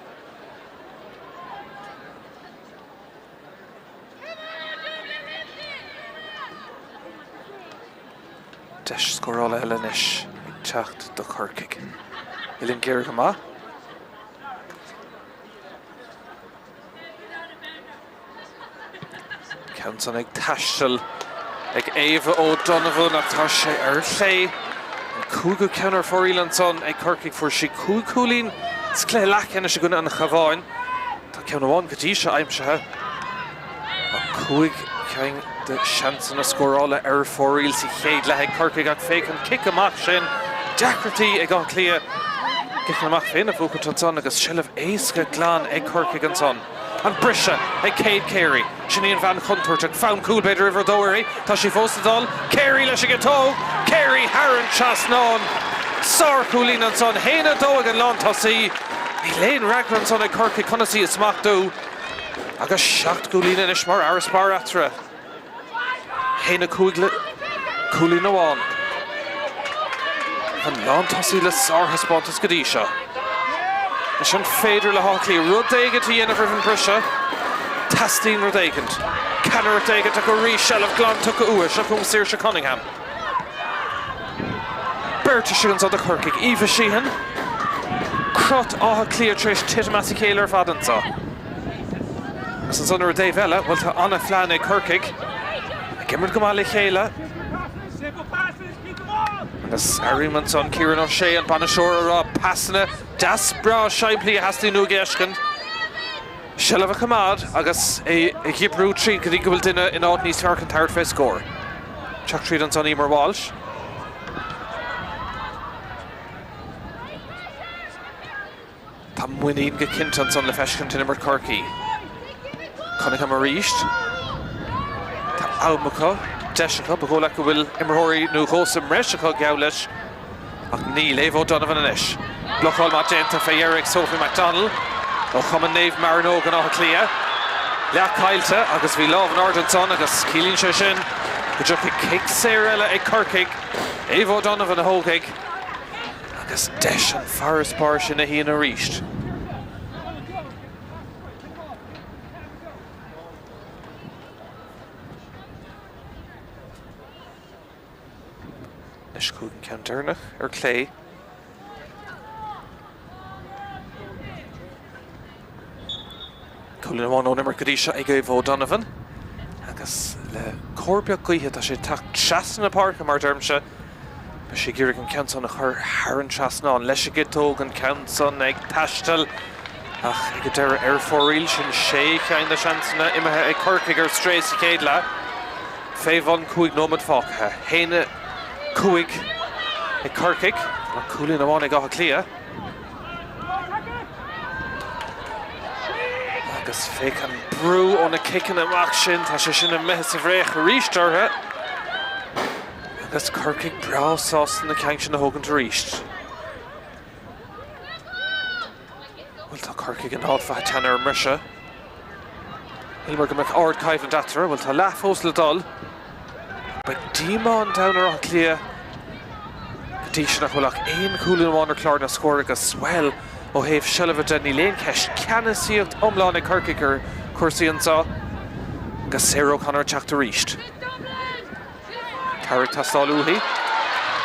Speaker 1: Deis scórála eile anois ag teacht do Chorcaigh. Uillinn géar go maith. Ceann san ag taisteal ag Ava O'Donovan ach tá sé ar chlé. An cúigiú ceann ar fóraoil ansan ag Corcaigh. Fuair sí 5 chúilín sa chluiche leathcheannais i gcoinne an Chabháin. Tá ceann amháin go dtí seo aimsithe. Ach 5 cinn de sheansanna scórála ar fóraoil sa chéad leath ag Corcaigh ach féach an cic amach sin. Deacrachtaí ag Áth Cliath. Ciceanna amach féin a bhuachaint ansan agus seilbh éasca glan ag Corcaigh ansan. An briseadh ag Kate Carey. Sin í an bhean chontúirteach. Fonn cúl b'fhéidir uimhir a dó uirthi. Tá sí fós ag dul. Carey leis an gciotóg. Carey thar an trasnán. Sárchúilín ansan. 1-2 ag an lántosaí. Níl aon fhreagra ansan ag Corcaigh conas í a smachtú. Agus 7 gcúilín anois mar fharasbarr eatarthu. 1-5 le cúilín amháin. An lántosaí le sárthaispeántas go dtí seo. Anois an féidir le hÁth Cliath rud éigint a dhéanamh roimh an briseadh? Teastaíonn rud éigint. Ceannaireacht éigint ach arís seilbh glan tugtha uathu. Seo chugainn Saoirse Cunningham. Beirt istigh anseo do Chorcaigh. Eva Sheehan. Crot Átha Cliath tar éis titim as a chéile ar fad anseo. Agus ansan ar an dtaobh eile, bhuel tá an-phlean ag Corcaigh, ag imirt go maith le chéile. Agus airím ansan Kieran O'Shea, an bainisteoir, ag rá pasanna deas breá simplí a theastaíonn uaidh a fheiscint. Seilbh a choimeád agus é a dhíbriú tríd go dtí go bhfuil duine in áit níos fearr chun tabhairt fé scór. Teacht tríd ansan Emer Walsh. Tá muinín go cinnte ansan le feiscint in imirt Chorcaí. Cunningham arís. Tá am acu, deis acu. Ba dhóigh leat go bhfuil imreoirí nó dhó sa mbreis acu geall leis. Ach níl. Ava O'Donovan anois. Blocáil maith déanta fé dheireadh ag Sophie McDonnell ó Chumann Naomh Mearnóg in Áth Cliath. Leath caillte agus bhí lámh in airde ansan agus ciallaíonn sé sin go dtiocfaidh cic saor eile ag Corcaigh. Ava O'Donovan a thógfaidh agus deis an farasbarr sin a shíneadh arís. Anois chugainn an ceann deireanach ar clé. Cúilín amháin ón imirt go dtí seo ag Ava O'Donovan agus le cor beag gaoithe tá sé ag teacht trasna na páirce mar a deirimse. Beidh sí ag iarraidh an ceann san a chur thar an trasnán leis an gciotóg, an ceann san ag taisteal ach ag an deireadh ar fóraoil. Sin sé cheann de seansanna imithe ag Corcaigh ar strae sa chéad leath. Fé bhun 5 nóiméad fágtha. 1, 5 ag Corcaigh. Ach cúilín amháin ag Áth Cliath. Agus féach an brú ó na ciceanna amach sin, tá sé sin imithe sa bhfraoch arís orthu. Agus Corcaigh breá sásta na cinn sin a thógaint arís. Bhuel, tá Corcaigh in áit mhaith ag teannadh ar an mbriseadh. Shíleamar go mbeadh ardchoimhlint eatarthu. Bhuel, tá leath fós le dul. Beidh díomá an domhain ar Áth Cliath go dtí seo nach bhfuil ach aon chúilín amháin ar chlár na scór agus, bhuel, ó thaobh seilbhe de, níl aon cheist. Ceannasaíocht iomlán ag Corcaigh ar chúrsaí anseo agus Sarah O'Connor ag teacht arís. Cabhair ag teastáil uaithi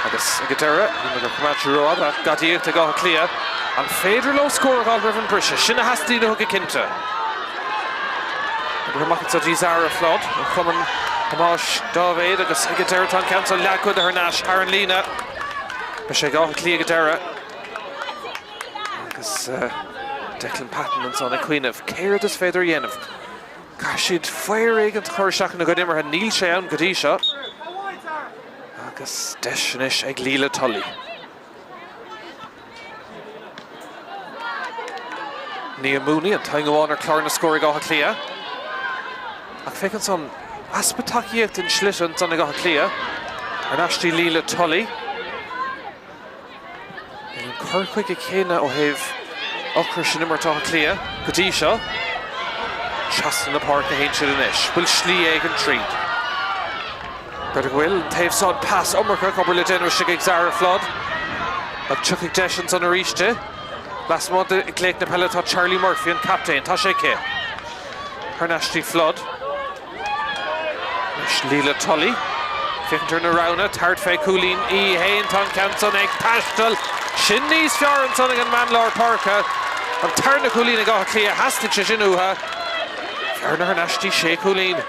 Speaker 1: agus ag an deireadh, ní gur choimeád sí rófhada, gadaíocht ag Áth Cliath. An féidir leo scór a fháil roimh an briseadh? Sin a theastaíonn uathu go cinnte. Oibrithe amach anseo dtí Zara Flood ó Chumann Thomáis Dáibhéid agus ag an deireadh tá an ceann seo leagtha thar n-ais thar an líne. Beidh sé ag Áth Cliath ag an deireadh. Agus Declan Patton ansan ag cuimhneamh céard is féidir a dhéanamh. Caithfidh siad faobhar éigin a chur isteach ina gcuid imeartha, níl sé ann go dtí seo. Agus deis anois ag Leila Tully. Nia Mooney, an t-aon amháin ar chlár na scór ag Áth Cliath. Ach féach ansan, easpa tacaíocht in slite ansan ag Áth Cliath. Ar ais dtí Leila Tully. Níl an cur chuige céanna ó thaobh ocrais in imirt Átha Cliath go dtí seo. Trasna na páirce a théann siad anois. Bhfuil slí éigin tríd? B'fhéidir go bhfuil. An taobh san, pas iomarcach, obair le déanamh istigh ag Zara Flood. Ach tiocfaidh deis ansan arís di. Lasmuigh de ghléic na peile tá Charlie Murphy, an captaen. Tá sé aici. Thar n-ais dtí Flood. Anois Leila Tully. Féachaint ar na roghanna, tabhairt fé chúilín í fhéin, tá an ceann san ag taisteal. Sin níos fearr ansan ag an mbean lár páirce. An tarna cúilín ag Áth Cliath, theastaigh sé sin uathu. Bearna thar n-ais dtí sé chúilín.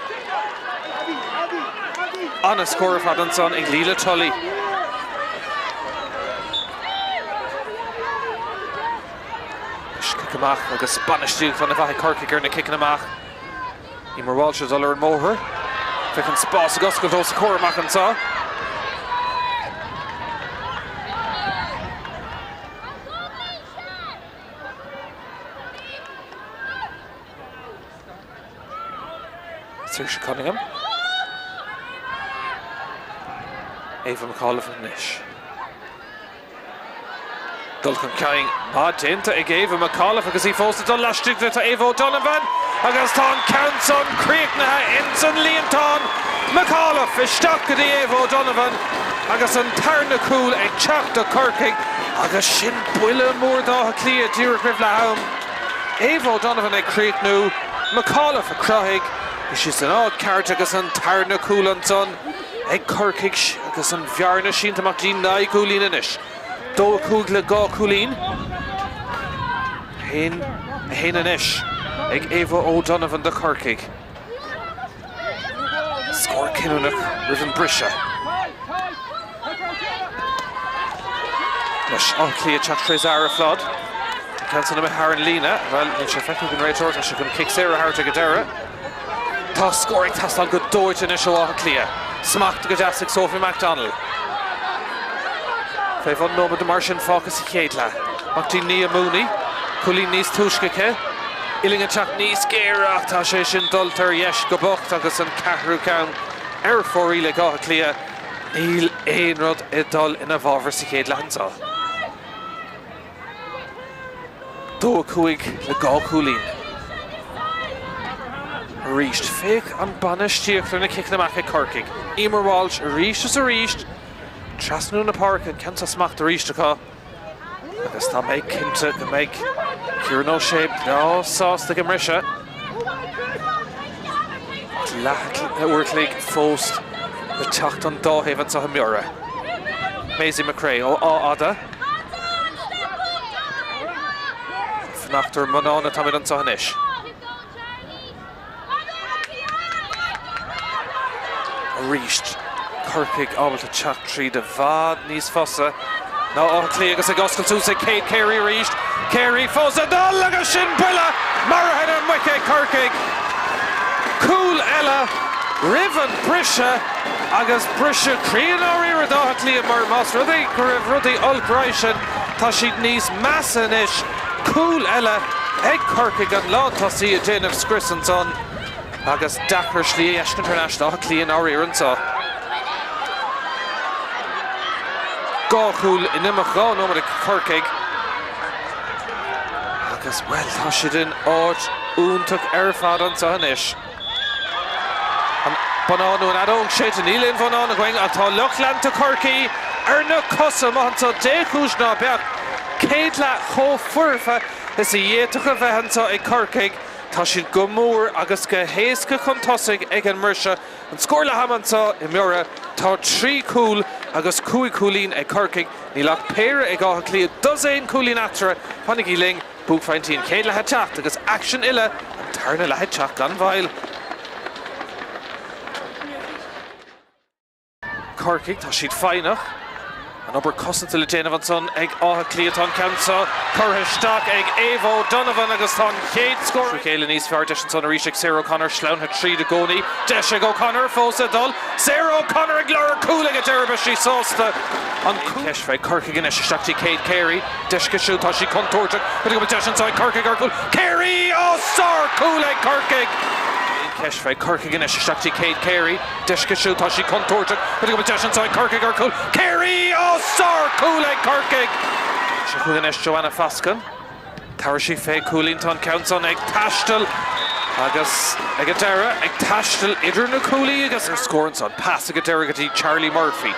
Speaker 1: Ana-scór ar fad ansan ag Leila Tully. Anois cic amach agus bainistíocht ana-mhaith ag Corcaigh ar na ciceanna amach. Emer Walsh ag dul ar an mbóthar. Féach an spás ag oscailt os a comhair amach anseo. Saoirse Cunningham. Ava McAuliffe anois. Dul chun cinn maith déanta ag Ava McAuliffe agus í fós ag dul laistigh de tá Ava O'Donovan agus tá an ceann san críochnaithe ins an líontán. McAuliffe isteach go dtí Ava O'Donovan agus an tarna cúl ag teacht do Chorcaigh agus sin buille mór d'Áth Cliath díreach roimh leath am. Ava O'Donovan ag críochnú, McAuliffe a chruthaigh, bhí sí san áit ceart agus an tarna cúl ansan. ag Corcaigh agus an bhearna sínte amach go dtí 9 gcúilín anois. 2-5 le 2 chúilín. 1, 1 anois ag Ava O'Donovan do Chorcaigh. Scór cinniúnach roimh an briseadh. Anois Áth Cliath ag teacht tré Zara Flood. An ceann san imithe thar an líne. Bhuel, níl sé feicthe ag an réiteoir, tá sé chun cic saor a thabhairt ag an deireadh. Tá scór ag teastáil go dóite anois ó Áth Cliath. Smachtaithe go deas ag Sophie McDonnell. Fé bhun nóiméad mar sin fágtha sa chéad leath. Amach go dtí Nia Mooney. Cúilín níos túisce aici. Uillinn ag teacht níos géire ach tá sé sin dulta ar dheis go bocht agus an ceathrú ceann ar fóraoil ag Áth Cliath. Níl aon rud ag dul ina bhfabhar sa chéad leath anseo. 2, 5 le 2 chúilín. Arís, féach an bainistíocht ar na ciceanna amach ag Corcaigh. Emer Walsh arís is arís trasnú na páirce, an ceann seo smachtaithe arís acu. Agus tá mé cinnte go mbeidh Kieran O'Shea breá sásta ag an mbriseadh. Ach leath uair a chloig fós le teacht an dá thaobh anseo i mBiorra. Maisie McCrea ó Áth Fhada. Fanacht ar an mbonnán atáimid anseo anois. Arís, Corcaigh ábalta teacht tríd i bhfad níos fusa ná Áth Cliath agus ag oscailt suas ag Kate Carey arís. Carey fós ag dul agus sin buille maraithe na muice ag Corcaigh. Cúl eile roimh an briseadh agus briseadh croí i ndáiríre d'Áth Cliath mar más rud é go raibh rudaí olc roimhe sin, tá siad níos measa anois. Cúl eile ag Corcaigh, an lántosaí ag déanamh scrios ansan agus deacair slí a fheiscint thar n-ais d'Áth Cliath i ndáiríre anso. 2 chúl in imeacht 2 nóiméad ag Corcaigh agus, bhuel, tá siad in áit iontach ar fad anso anois. An bonnán nó an fheadóg séidte? Níl aon bhonnán againn ach tá lucht leanta Chorcaí ar na cosa amuigh anseo. Dé chúis ná beadh céad leath chomh foirfe is a d'fhéadfadh a bheith anseo ag Corcaigh. Tá siad go mór agus go héasca chun tosaigh ag an mbriseadh. An scór leath ama anseo i mBiorra, tá 3 chúl agus 5 chúilín ag Corcaigh. Níl ach péire ag Áth Cliath, dosaen cúilín eatarthu. Fanaigí linn. Buaicphointí an chéad leath ag teacht agus aicsean uile an tarna leath ag teacht gan mhoill. Corcaigh, tá siad foighneach. An obair cosanta le déanamh ansan ag Áth Cliath. Tá an ceann seo curtha isteach ag Ava O'Donovan agus tá an chéad scór trí chéile níos fearr. Deis ansan arís ag Sarah O'Connor, sleamhnaithe tríd i gcónaí. Deis ag O'Connor fós ag dul. Sarah O'Connor ag lorg cúl ag an deireadh beidh sí sásta an cúl. Ceist fé Corcaigh anois isteach dtí Kate Carey. Deis aici siúd, tá sí contúirteach. B'fhéidir go bhfuil deis anseo ag Corcaigh ar chúl. Carey! Ó, sár-chúl ag Corcaigh! Ceist fé Corcaigh anois, isteach dtí Kate Carey. Deis aici siúd, tá sí contúirteach. B'fhéidir go bhfuil deis anseo ag Corcaigh ar chúl. Carey! Ó, sár-chúl ag Corcaigh! Seo chugainn anois Joanna Foskin. Tabharfaidh sí fé chúilín, tá an ceann san ag taisteal agus ag an deireadh ag taisteal idir na cuaillí agus ar scór ansan. Pas ag an deireadh go dtí Charlie Murphy.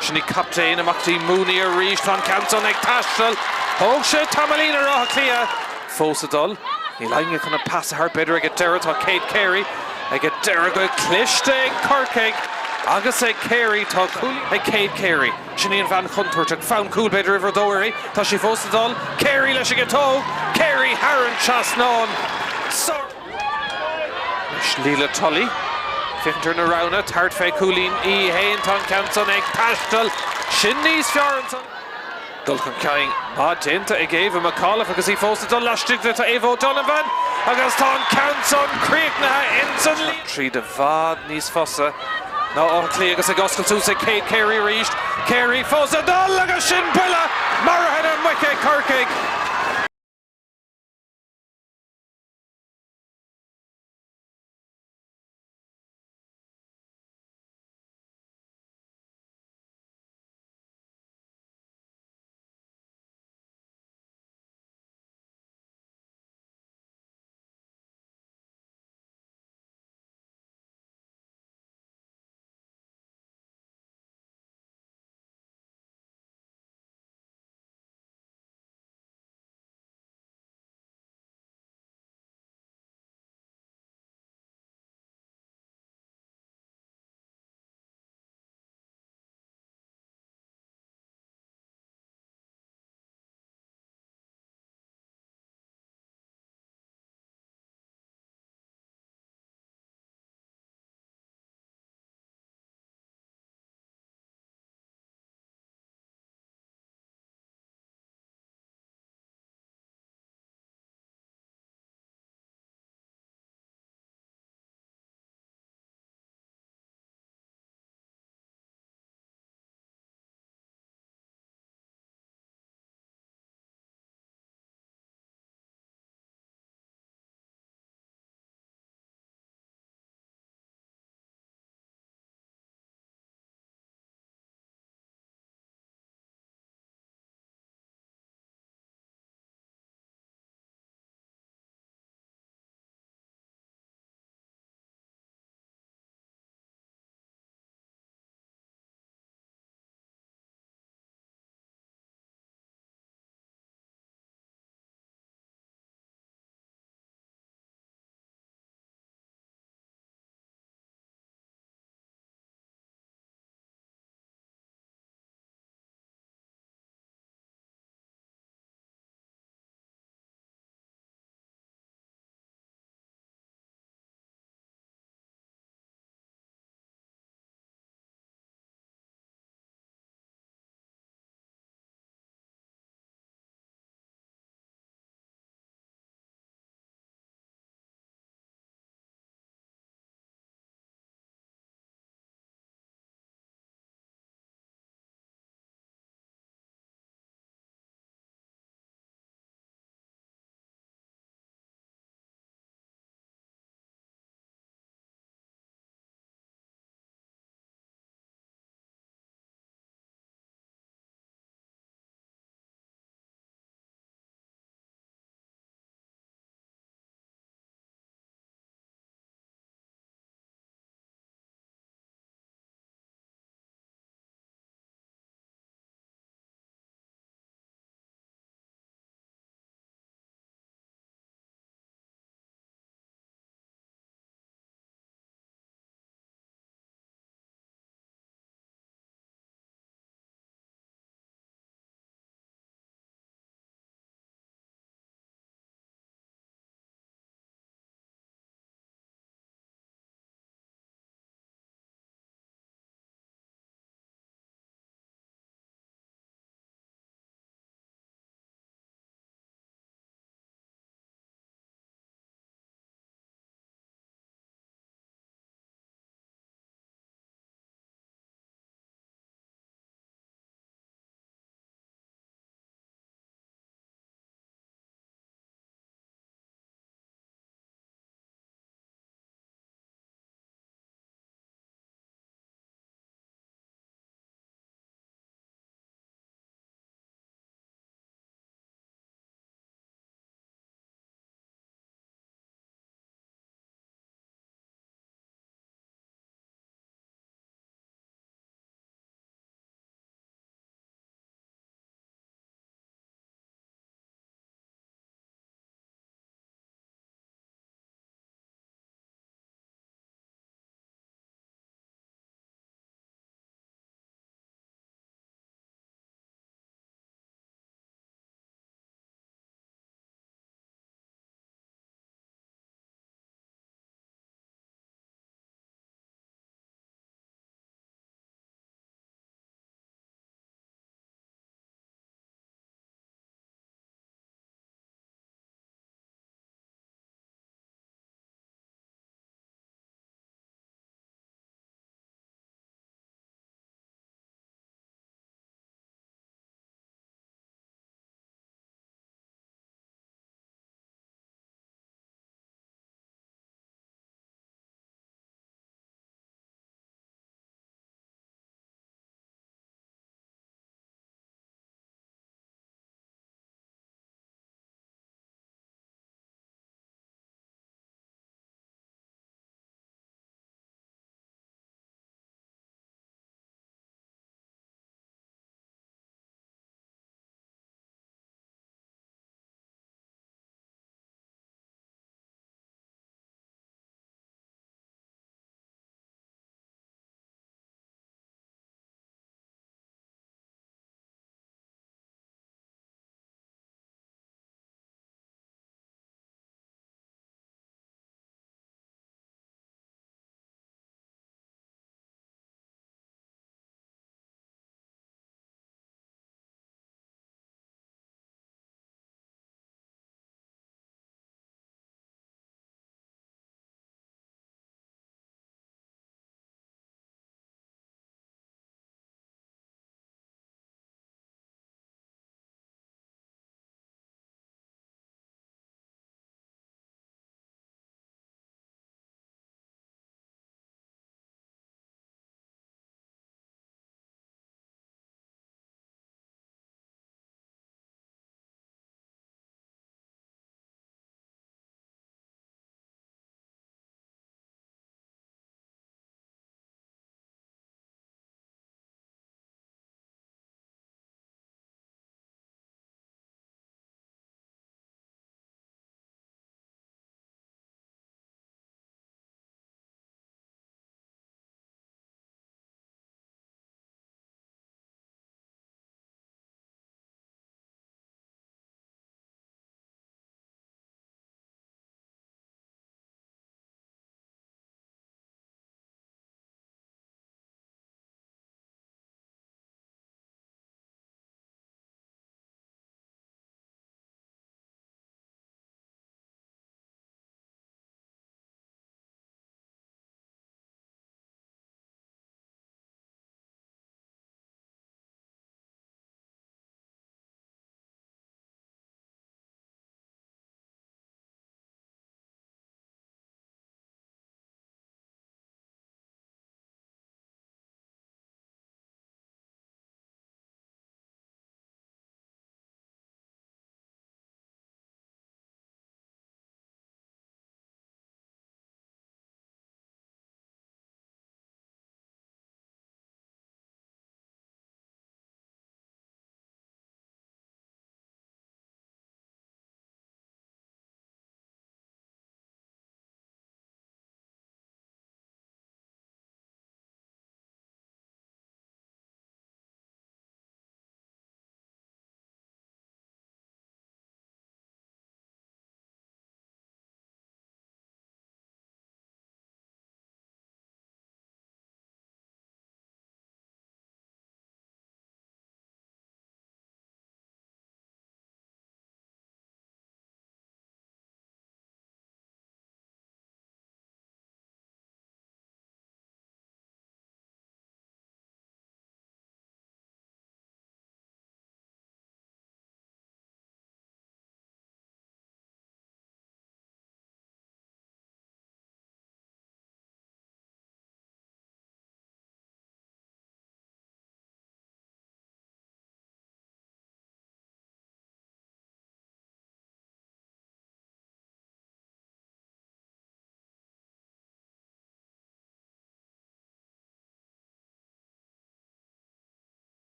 Speaker 1: Sin í captaen amach dtí Mooney arís. Tá an ceann san ag taisteal. Thóg sé tamaillín ar Áth Cliath. Fós ag dul. Níl éinne chun an pas a thabhairt b'fhéidir ag an deireadh. Tá Kate Carey ag an deireadh go cliste ag Corcaigh agus ag Carey. Tá cúilín ag Kate Carey. Sin í an bhean chontúirteach. Fonn cúl b'fhéidir uimhir a dó uirthi. Tá sí fós ag dul. Carey leis an gciotóg. Carey thar an trasnán. Anois Leila Tully. Féachaint ar na roghanna. Tabhairt fé chúilín í fhéin. Tá an ceann san ag taisteal. Sin níos fearr ansan. Dul chun cinn maith déanta ag Ava McAuliffe agus í fós ag dul laistigh de. Tá Ava O'Donovan agus tá an ceann san críochnaithe ins an líon. Tríd i bhfad níos fusa ná Áth Cliath agus ag oscailt suas ag Kate Carey arís. Carey fós ag dul agus sin buille maraithe na muice ag Corcaigh.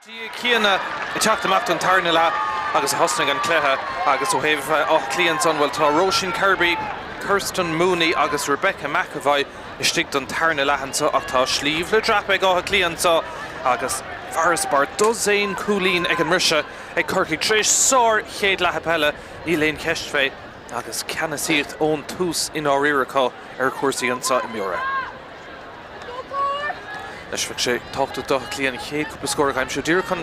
Speaker 1: Céanna ag teacht amach don tarna leath agus a thosnaigh an cluiche agus ó thaobh Átha Cliath ansan, bhuel tá Róisín Kirby, Kirsten Mooney agus Rebecca McEvoy istigh don tarna leath anso ach tá sliabh le dreapadh ag Áth Cliath anso agus farasbarr dosaen cúilín ag an mbriseadh ag Corcaigh tar éis sár chéad leatha peile, níl aon cheist fé, agus ceannasaíocht ón tús i ndáiríre acu ar chúrsaí anso i mBiorra. Anois bheadh sé tábhachtach d'Áth Cliath an chéad cúpla scór a aimsiú díreach chun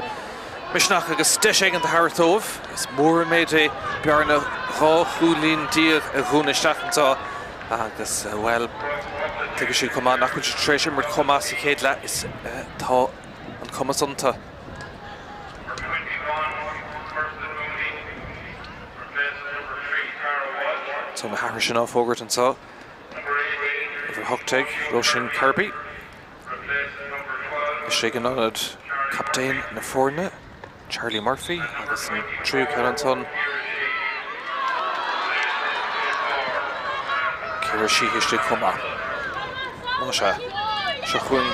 Speaker 1: misneach agus deis éigin a thabhairt dóibh. Is mór an méid é bearna 12 chúilín a dhúnadh isteach anseo agus, bhuel, tuigfidh siad chomh maith nach bhfuil siad tar éis imirt chomh maith sa chéad leath is atá an cumas iontu. Tá na hathruithe sin á bhfógairt anseo. Uimhir 18, Róisín Kirby, istigh in ionad captaen na foirne, Charlie Murphy, agus an tríú ceann ansan, Ciara Sheehy istigh chomh maith. Más ea, seo chugainn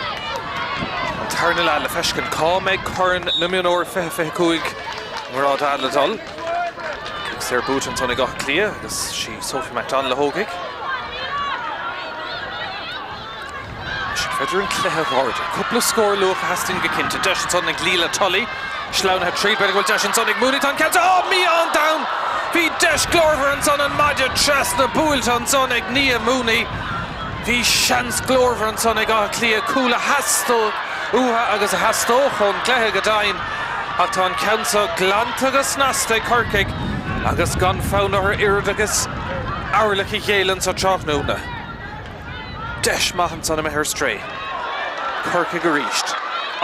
Speaker 1: an tarna leath le feiscint cá mbeidh Corn na Mionúr 2025 i ngrád A le dul. Cic saor buaite ansan ag Áth Cliath agus sí Sophie McDonald a thógfaidh. Anois an féidir an cluiche a dh'ardú. Cúpla scór luath a theastaíonn go cinnte. Deis ansan ag Leila Tully. Sleamhnaithe tríd, b'fhéidir go bhfuil deis ansan ag Mooney. Tá an ceann seo, oh, mí-ádh an domhain! Bhí deis glórmhar ansan an maide trasna buailte ansan ag Nia Mooney. Bhí seans glórmhar ansan ag Áth Cliath, cúl a theastódh uathu agus a theastódh ón gcluiche go deimhin. Ach tá an ceann seo glanta go snasta ag Corcaigh agus gan fonn orthu oiread agus earlach a ghéilleadh anso tráthnóna. Deis maith ansan imithe ar strae. Corcaigh arís.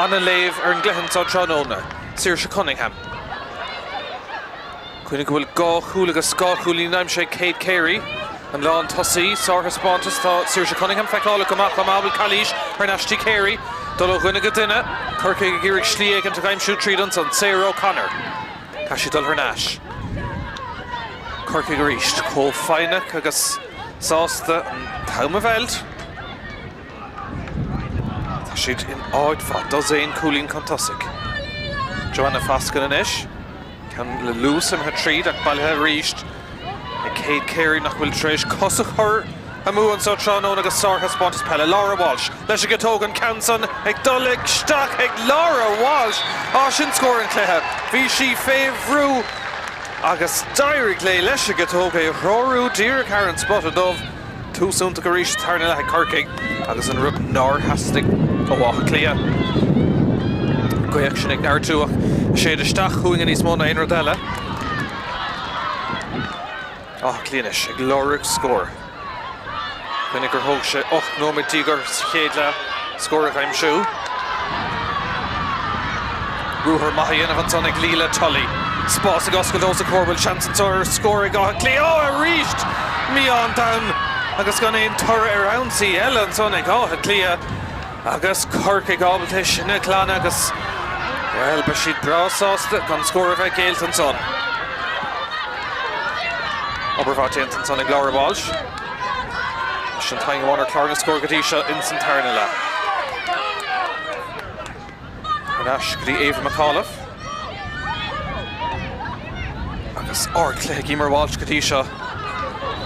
Speaker 1: Ana-léamh ar an gcluiche anso tráthnóna. Saoirse Cunningham. Cuimhnigh go bhfuil 2 chúl agus 2 chúilín aimsithe ag Kate Carey, an lán tosaí. Sárthaispeántas. Tá Saoirse Cunningham feiceálach go maith chomh maith. Bhfuil calaois thar n-ais dtí Carey. Dul ó dhuine go duine. Corcaigh ag iarraidh slí éigint a aimsiú tríd ansan. Sarah O'Connor. Caithfidh sí dul thar n-ais. Corcaigh arís. Chomh foighneach agus sásta an t-am a mheilt. Tá siad in áit mhaith. Dosaen cúilín chun tosaigh. Joanna Foskin anois. Ceann le luas imithe tríd ach bailithe arís ag Kate Carey nach bhfuil tar éis cos a chur amú anseo tráthnóna agus sárthaispeántas peile. Laura Walsh leis an gciotóg an ceann san ag dul isteach ag Laura Walsh! Á sin scór an chluiche! Bhí sí fé bhrú agus d'éirigh léi leis an gciotóg é a threorú díreach thar an spota dubh. Tús iontach arís sa tarna leath ag Corcaigh agus an rud nár theastaigh ó Áth Cliath. An ghaoth sin ag neartú ach ag séideadh isteach chugainn níos mó ná aon rud eile. Áth Cliath anois ag lorg scór. Cuimhnigh gur thóg sé 18 nóiméad orthu sa chéad leath scór a aimsiú. Ruathar maith á dhéanamh ansan ag Leila Tully. Spás ag oscailt os a comhair, bhfuil seans anseo ar scór ag Áth Cliath? Ó, arís! Mí-ádh an domhain agus gan aon toradh ar ionsaí eile ansan ag Áth Cliath agus Corcaigh ábalta é sin a ghlanadh agus, bhuel, beidh siad breá sásta gan scór a bheith géillte ansan. Obair mhaith déanta ansan ag Laura Walsh. Sin an t-aon amháin ar chlár na scór go dtí seo ins an tarna leath. Thar n-ais go dtí Ava McAuliffe. Agus ardchluiche ag Emer Walsh go dtí seo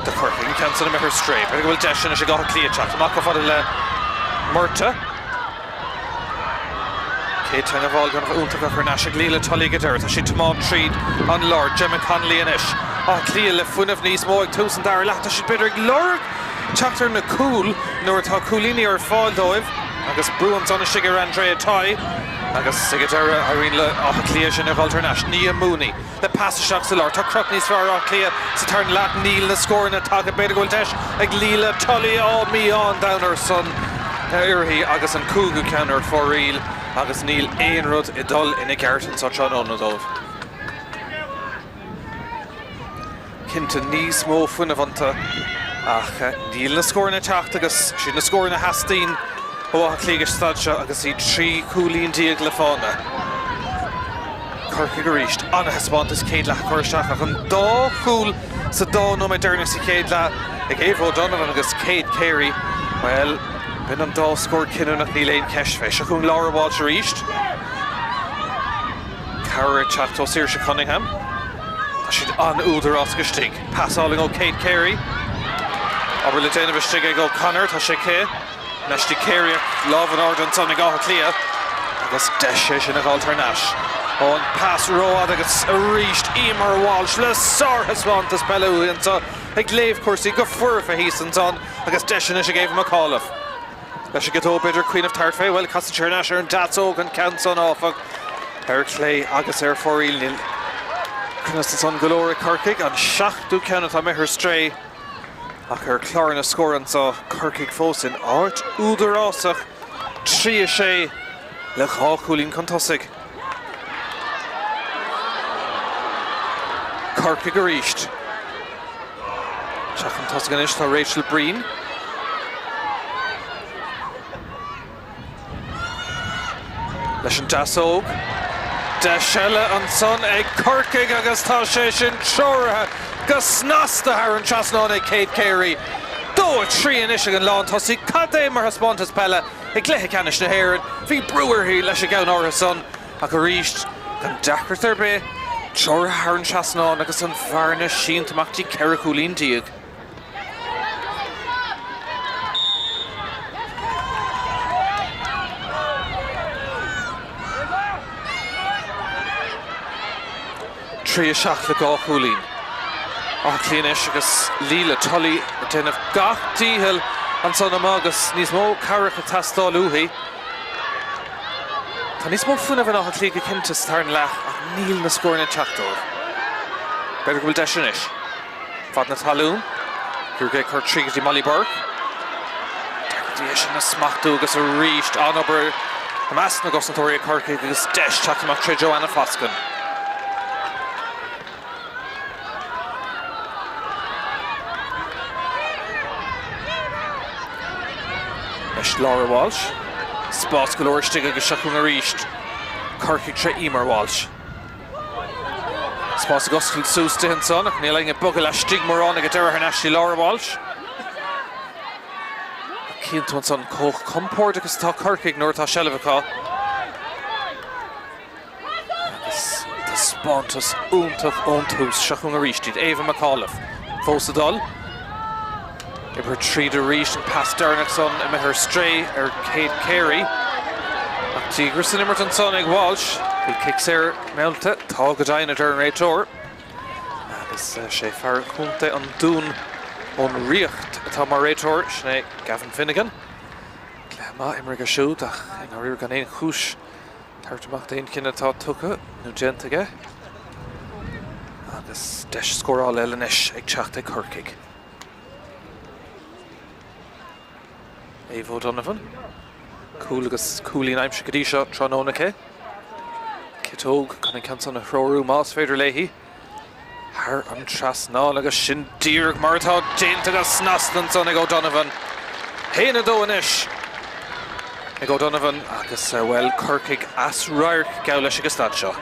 Speaker 1: do Chorcaigh. An ceann san imithe ar strae. B'fhéidir go bhfuil deis anois ag Áth Cliath teacht amach chomh fada le Murtagh. Chéad teagmháil gan iontach ach thar n-ais ag Leila Tully go deireadh. Tá sí ag tiomáint tríd an lár. Gemma Connolly anois. Áth Cliath le fuinneamh níos mó ag tús an dara leath. Tá siad b'fhéidir ag lorg teacht ar na cúil nuair atá cúilíní ar fáil dóibh agus brú ansan istigh ar Andrea Tighe agus ag an deireadh éiríonn le Áth Cliath sin a dhul thar n-ais. Nia Mooney le pas isteach sa lár. Tá crot níos fearr ar Áth Cliath sa tarna leath. Níl na scóranna tagtha. B'fhéidir go bhfuil deis ag Leila Tully. Á, mí-ádh an domhain ar son uirthi agus an cúigiú ceann ar fóraoil agus níl aon rud ag dul ina gceart anseo tráthnóna dóibh. Cinnte níos mó fuinnimh iontu ach níl na scóranna ag teacht agus siad na scóranna a theastaíonn ó Áth Cliath ag an staid seo agus iad 13 chúilín le fána. Corcaigh arís, an-thaispeántas céad leath a chur isteach ach an dá chúl sa dá nóiméad deireanach sa chéad leath ag Ava O'Donovan agus Kate Carey, bhuel, b'in an dá scór cinniúnach níl aon cheist fé. Seo chugainn Laura Walsh arís. Cabhair ag teacht ó Saoirse Cunningham. Tá siad an-údarásach istigh. Pas álainn ó Kate Carey. Obair le déanamh istigh ag O'Connor. Tá sé aici. Anois go dtí Carey ach lámh in airde ansan ag Áth Cliath agus deis é sin a dh'fháilt thar n-ais. Ó an pas rófhada agus arís Eimear Walsh le sárthaispeántas peile uaithi anso ag léamh cúrsaí go foirfe thíos ansan agus deis anois ag Ava McAuliffe. Leis an gciotóg b'fhéidir cuimhneamh thart fé, bhuel casann sé thar n-ais ar an deasóg an ceann san áfach ar chlé agus ar fóraoil. Níl cruinneas ansan go leor ag Corcaigh, an seachtú ceann atá imithe ar strae ach ar chlár na scór anso, Corcaigh fós in áit údarásach, 3, 6 le 2 chúilín chun tosaigh. Corcaigh arís. Teacht chun tosaigh anois tá Rachel Breen. Leis an deasóg. Deis eile ansan ag Corcaigh agus tá sé sin treoraithe go snasta thar an trasnán ag Kate Carey. 2, 3 anois ag an lántosaí. Cad é mar thaispeántas peile i gcluiche ceannais na hÉireann. Bhí brú uirthi leis an gceann áirithe san ach arís gan deacracht ar bith, treoraithe thar an trasnán agus an bhearna sínte amach dtí 14 chúilín. 3, 7 le 2 chúilín. Áth Cliath anois agus Leila Tully ag déanamh gach dícheall ansan amuigh agus níos mó cabhrach ag teastáil uaithi. Tá níos mó fuinnimh in Áth Cliath go cinnte sa tarna leath ach níl na scóranna ag teacht dóibh. B'fhéidir go bhfuil deis anois. Fad na talún. Iarraidh é a chur tríd go dtí Molly Burke. Deacair di é sin a smachtú agus arís an-obair i measc na gcosantóirí ag Corcaigh agus deis teacht amach tré Joanna Foskin. Anois Laura Walsh. Spás go leor istigh agus seo chugainn arís Corcaigh tré Eimear Walsh. Spás ag oscailt suas di ansan ach níl éinne ag bogadh laistigh mórán ag an deireadh thar n-ais dtí Laura Walsh. Ach cíonn tú ansan chomh compordach is atá Corcaigh nuair atá seilbh acu. Agus taispeántas iontach ón tús. Seo chugainn arís iad. Ava McAuliffe fós ag dul. Oibrithe tríd arís, an pas deireanach san imithe ar strae ar Kate Carey. Ach díograis san imirt ansan ag Walsh. Bhfuil cic saor meallta? Tá go deimhin, a deir an réiteoir. Agus sé fear Chontae an Dúin ón Ríocht atá mar réiteoir, sin é Gavin Finnegan. Cluiche maith imeartha aige siúd ach i ndáiríre gan aon chúis tabhairt amach d'aon chinneadh atá tugtha nó déanta aige. Agus deis scórála eile anois ag teacht ag Corcaigh. Ava O'Donovan. Cúl agus cúilín aimsithe go dtí seo tráthnóna aici. Ciotóg chun an ceann san a threorú más féidir léi. Thar an trasnán agus sin díreach mar atá déanta go snasta ansan ag O'Donovan. 1-2 anois ag O'Donovan agus, bhuel, Corcaigh as radharc geall leis ag an staid seo.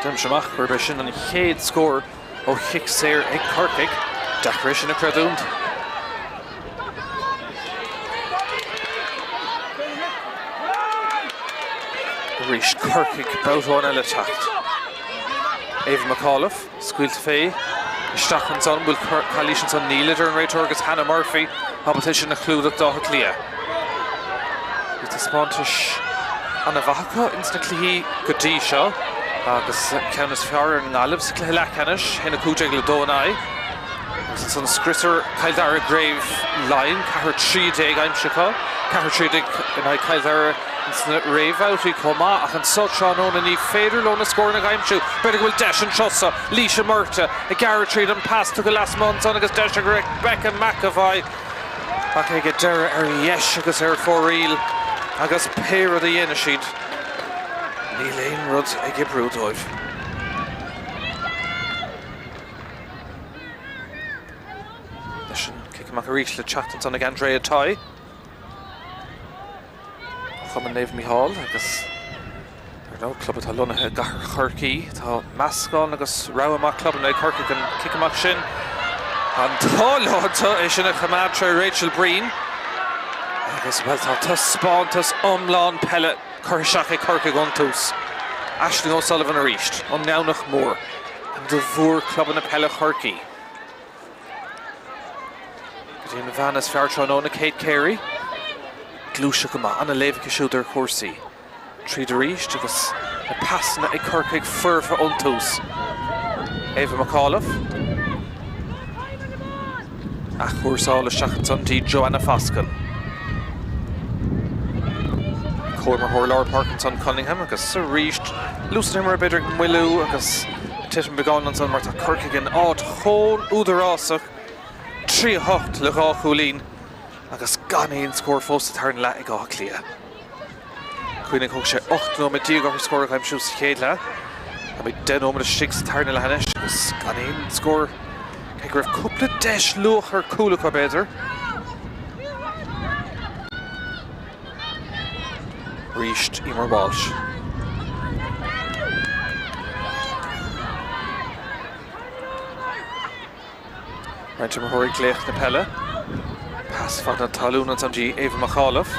Speaker 1: Deirimse amach gurb é sin an chéad scór ó chic saor ag Corcaigh. Deacair é sin a chreidiúint. Arís Corcaigh, babhta amháin eile ag teacht. Ava McAuliffe. Scaoilte fé isteach ansan, bhfuil calaois ansan? Níl a deir an réiteoir agus Hannah Murphy ábalta é sin a chlúdach d'Áth Cliath. Bhí taispeántais ana-mhaith acu ins na cluichí go dtí seo agus an ceann is fearr ar an nGaillimh sa chluiche leathcheannais, 1-15 le 2 in aghaidh. Agus ansan scriosadh Cill Dara i gCraobh Laighean, 4-13 aimsithe acu, 4-13 in aghaidh Chill Dara sna réamhbhabhtaí chomh maith, ach anso tráthnóna ní féidir leo na scóranna a aimsiú. B'fhéidir go bhfuil deis anseo sa Laoise Murtagh ag gearradh tríd an pas tugtha lasmuigh ansan agus deis ag Rebecca McEvoy ach ag an deireadh ar dheis agus ar fóraoil agus pé rud a dhéanfaidh siad níl aon rud ag oibriú dóibh. Leis an cic amach arís le teacht ansan ag Andrea Tighe. Ó Chumann Naomh Mícheál agus ar ndóigh club atá lonnaithe i gcathair Chorcaí. Tá meascán agus rogha maith clubanna ag Corcaigh an cic amach sin. An t-ádh leo anseo é sin a choimeád tré Rachel Breen. Agus bhuel tá taispeántas iomlán peile. Curtha isteach ag Corcaigh ón tús. Aisling O'Sullivan arís, ón nDomhnach Mór, ceann de mhórchlubanna peile Chorcaí. Go dtí an bhean is fearr tráthnóna, Kate Carey. Gluaiseacht go maith, an-léamh aici siúd ar chúrsaí. Tríd arís agus na pasanna ag Corcaigh foirfe ón tús. Ava McAuliffe. Athchúrsáil isteach ansan dtí Joanna Foskin. Comhimreoir lár páirce ansan Cunningham agus arís luas na himeartha b'fhéidir ag moilliú agus ag titim beagán ansan mar tá Corcaigh in áit chomh údarásach 3 8 le 2 chúilín agus gan aon scór fós sa tarna leath ag Áth Cliath. Cuimhnigh, thóg sé 18 nóiméad orthu scór a aimsiú sa chéad leath. Táimid 10 nóiméad istigh sa tarna leath anois agus gan aon scór, cé go raibh cúpla deis luach ar cúl acu b'fhéidir. Arís Emer Walsh. Roinnt imreoirí ag glaoch na peile. Pas fad na talún ansan dtí Ava McAuliffe.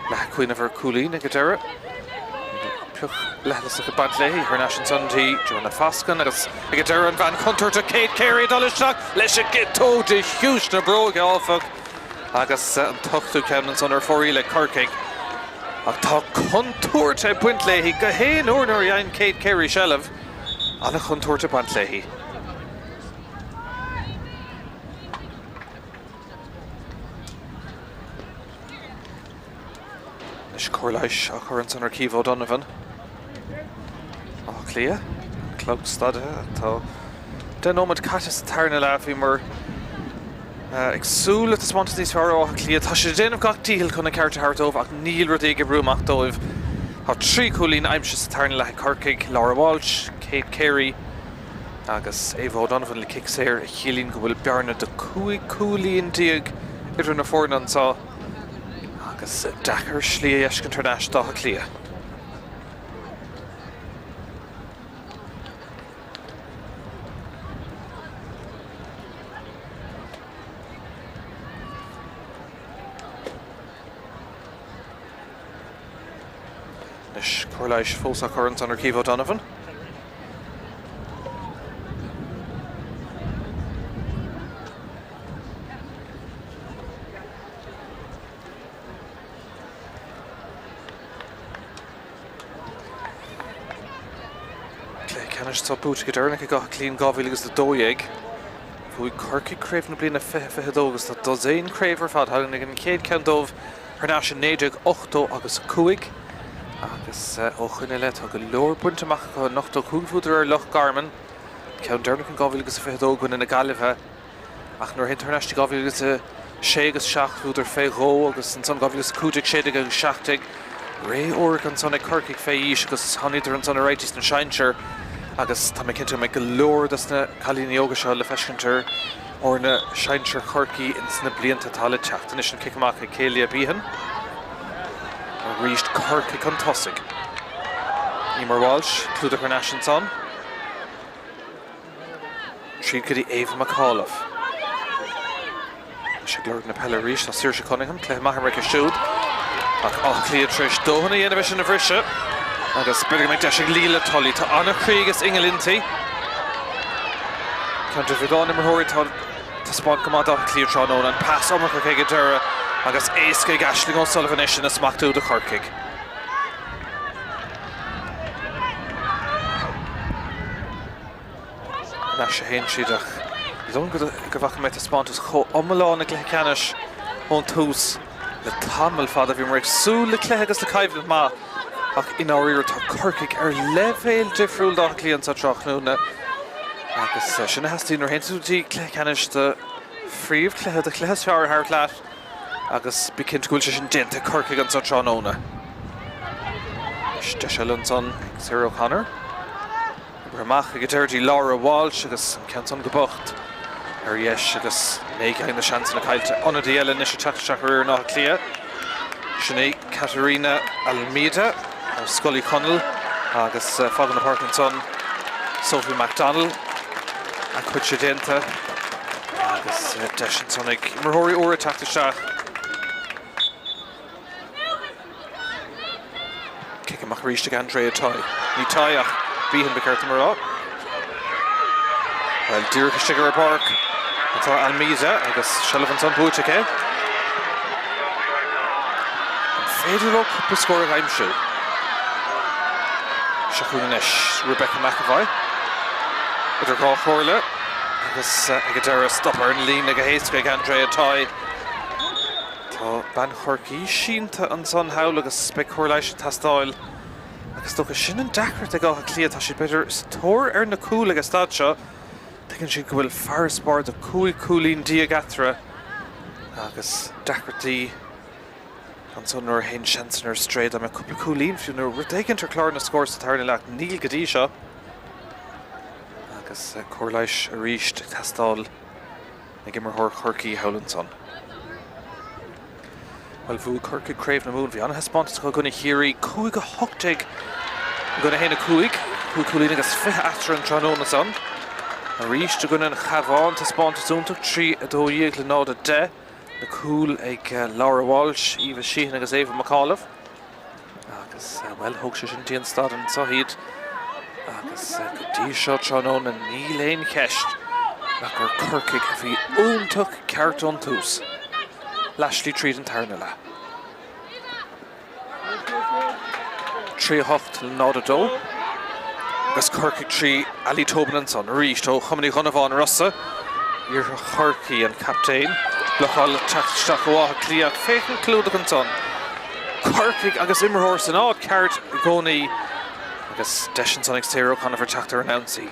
Speaker 1: Leath cuimhneamh ar cúilín ag an deireadh. Pioc leithleasach ag baint léi. Thar n-ais ansan dtí Joanna Foskin agus ag an deireadh an bhean chontúirteach Kate Carey ag dul isteach leis an gciotóg de chiumhais na bróige áfach agus an t-ochtú ceann ansan ar fóraoil ag Corcaigh. Ach tá contúirt ag baint léi gach aon uair nuair a fhaigheann Kate Carey seilbh. An-chontúirt ag baint léi. Anois cóir leighis á chur ansan ar Caoimhe O'Donovan. Áth Cliath, an clog stadaithe. Tá 10 nóiméad caite sa tarna leath. Bhíomar Ag súil le taispeántas níos fearr ó Áth Cliath. Tá siad ag déanamh gach dícheall chun a gceart a thabhairt dóibh ach níl rudaí ag oibriú amach dóibh. Tá 3 chúilín aimsithe sa tarna leath ag Corcaigh, Laura Walsh, Kate Carey agus Ava O'Donovan le cic saor a chiallaíonn go bhfuil bearna de 15 cúilín idir na foirne anseo agus deacair slí a fheiscint thar n-ais d'Áth Cliath. Anois cóir leighis fós á cur ansan ar Caoimhe O'Donovan. Cluiche ceannais atá buaite go deireanach ag Áth Cliath in 2012. Bhuaigh Corcaigh craobh na bliana 2022 agus tá dosaen craobh ar fad. Tháinig an chéad cheann dóibh thar n-ais in 1980 agus 5 agus ó shoin i leith tá go leor bainte amach acu. In 85 bhuadar ar Loch Garman, an ceann deireanach in 2022 i gcoinne na Gaillimhe. Ach nuair a théann tú thar n-ais go 2006 agus 7 bhuadar fé dhó agus ansan 2015, 16 agus 17, ré órga ansan ag Corcaigh fé aois agus tháiníodar ansan ar aghaidh sna sinsir agus tá mé cinnte go mbeidh go leor dos na cailíní óga seo le feiscint ar fhoirne sinsir Chorcaí ins na blianta atá le teacht. Anois an cic amach ag Célia Behan. Arís Corcaigh chun tosaigh. Emer Walsh, clúdach thar n-ais ansan. Tríd go dtí Ava McAuliffe. Anois ag lorg na peile arís tá Saoirse Cunningham, cluiche maith imeartha aici siúd. Ach Áth Cliath tar éis dóthain a dhéanamh é sin a bhriseadh. Agus b'fhéidir go mbeidh deis ag Leila Tully. Tá an-chroí agus ingeal inti. Ceann de bheagán imreoirí atá ag taispeáint go maith d'Áth Cliath tráthnóna. An pas iomarcach ag an deireadh agus éasca ag Aisling O'Sullivan é sin a smachtú do Chorcaigh. Ar ais a théann siad ach ní dóigh liom go bhfaca mé taispeántas chomh iomlán i gcluiche ceannais ón tús le tamall fada. Bhíomar ag súil le cluiche agus le coimhlint maith ach i ndáiríre tá Corcaigh ar leibhéal difriúil d'Áth Cliath anseo tráthnóna agus sin a theastaíonn nuair a théann tú dtí cluiche ceannais do phríomhchluiche, do chluiche is fearr a thabhairt leat. Agus bí cinnte go bhfuil sé sin déanta ag Corcaigh anso tráthnóna. Anois deis eile ansan ag Sarah O'Connor. Oibrithe amach ag an deireadh dtí Laura Walsh agus an ceann san go bocht ar dheis agus naoi gceann de seansanna caillte. Ionadaí eile anois ag teacht isteach ar fhoireann Átha Cliath. Sin í Catarina Almeida ó Scoil Uí Chonaill agus fágann an pháirc ansan Sophie McDonnell. A cuidse déanta. Agus deis ansan ag imreoirí úra teacht isteach. Isteach arís ag Andrea Tighe. Ní Tighe ach Behan ba cheart dom a rá. Bhuel, díreach istigh ar an bpáirc atá Almeida agus seilbh ansan buaite aici. An féidir leo cúpla scór a aimsiú? Seo chugainn anois Rebecca McEvoy idir dhá chomhairle agus ag an deireadh stop ar an líne go héasca ag Andrea Tighe. Tá bean Chorcaí sínte ansan thall agus beidh cóir leighis ag teastáil agus is dócha sin an deacracht ag Áth Cliath, tá siad b'fhéidir sa tóir ar na cúil ag an staid seo, tuigeann siad go bhfuil farasbarr de 15 cúilín eatarthu agus deacrachtaí ansan nuair a théann seansanna ar strae, dá mbeadh cúpla cúilín fiú nó rud éigin ar chlár na scór sa tarna leath, níl go dtí seo agus cóir leighis arís ag teastáil. ag imreoir Chorcaí thall ansan. Bhuel, bhuaigh Corcaigh Craobh na Mumhan. Bhí an-thaispeántas acu i gcoinne Chiarraí, 5-18 i gcoinne 1-5, 5 cúilín agus 20 eatarthu an tráthnóna san. Arís i gcoinne an Chabháin, taispeántas iontach, 3-12 le 0-10, na cúil ag Laura Walsh, Eva Sheehan agus Ava McAuliffe. Agus, bhuel, thóg sé sin dtí an staid anseo iad agus go dtí seo tráthnóna níl aon cheist ach gur Corcaigh a bhí iontach ceart ón tús. Leathshlí tríd an tarna leath. 3 8 le 0 2 agus Corcaigh 3 Ali Tobin ansan arís ó Chumann Uí Dhonnabháin Rosa, Iarthar Chorcaí, an captaen. Blocáil ag teacht isteach ó Áth Cliath. Féach an clúdach ansan. Corcaigh agus imreoir san áit ceart i gcónaí agus deis ansan ag Sarah O'Connor teacht ar an ionsaí.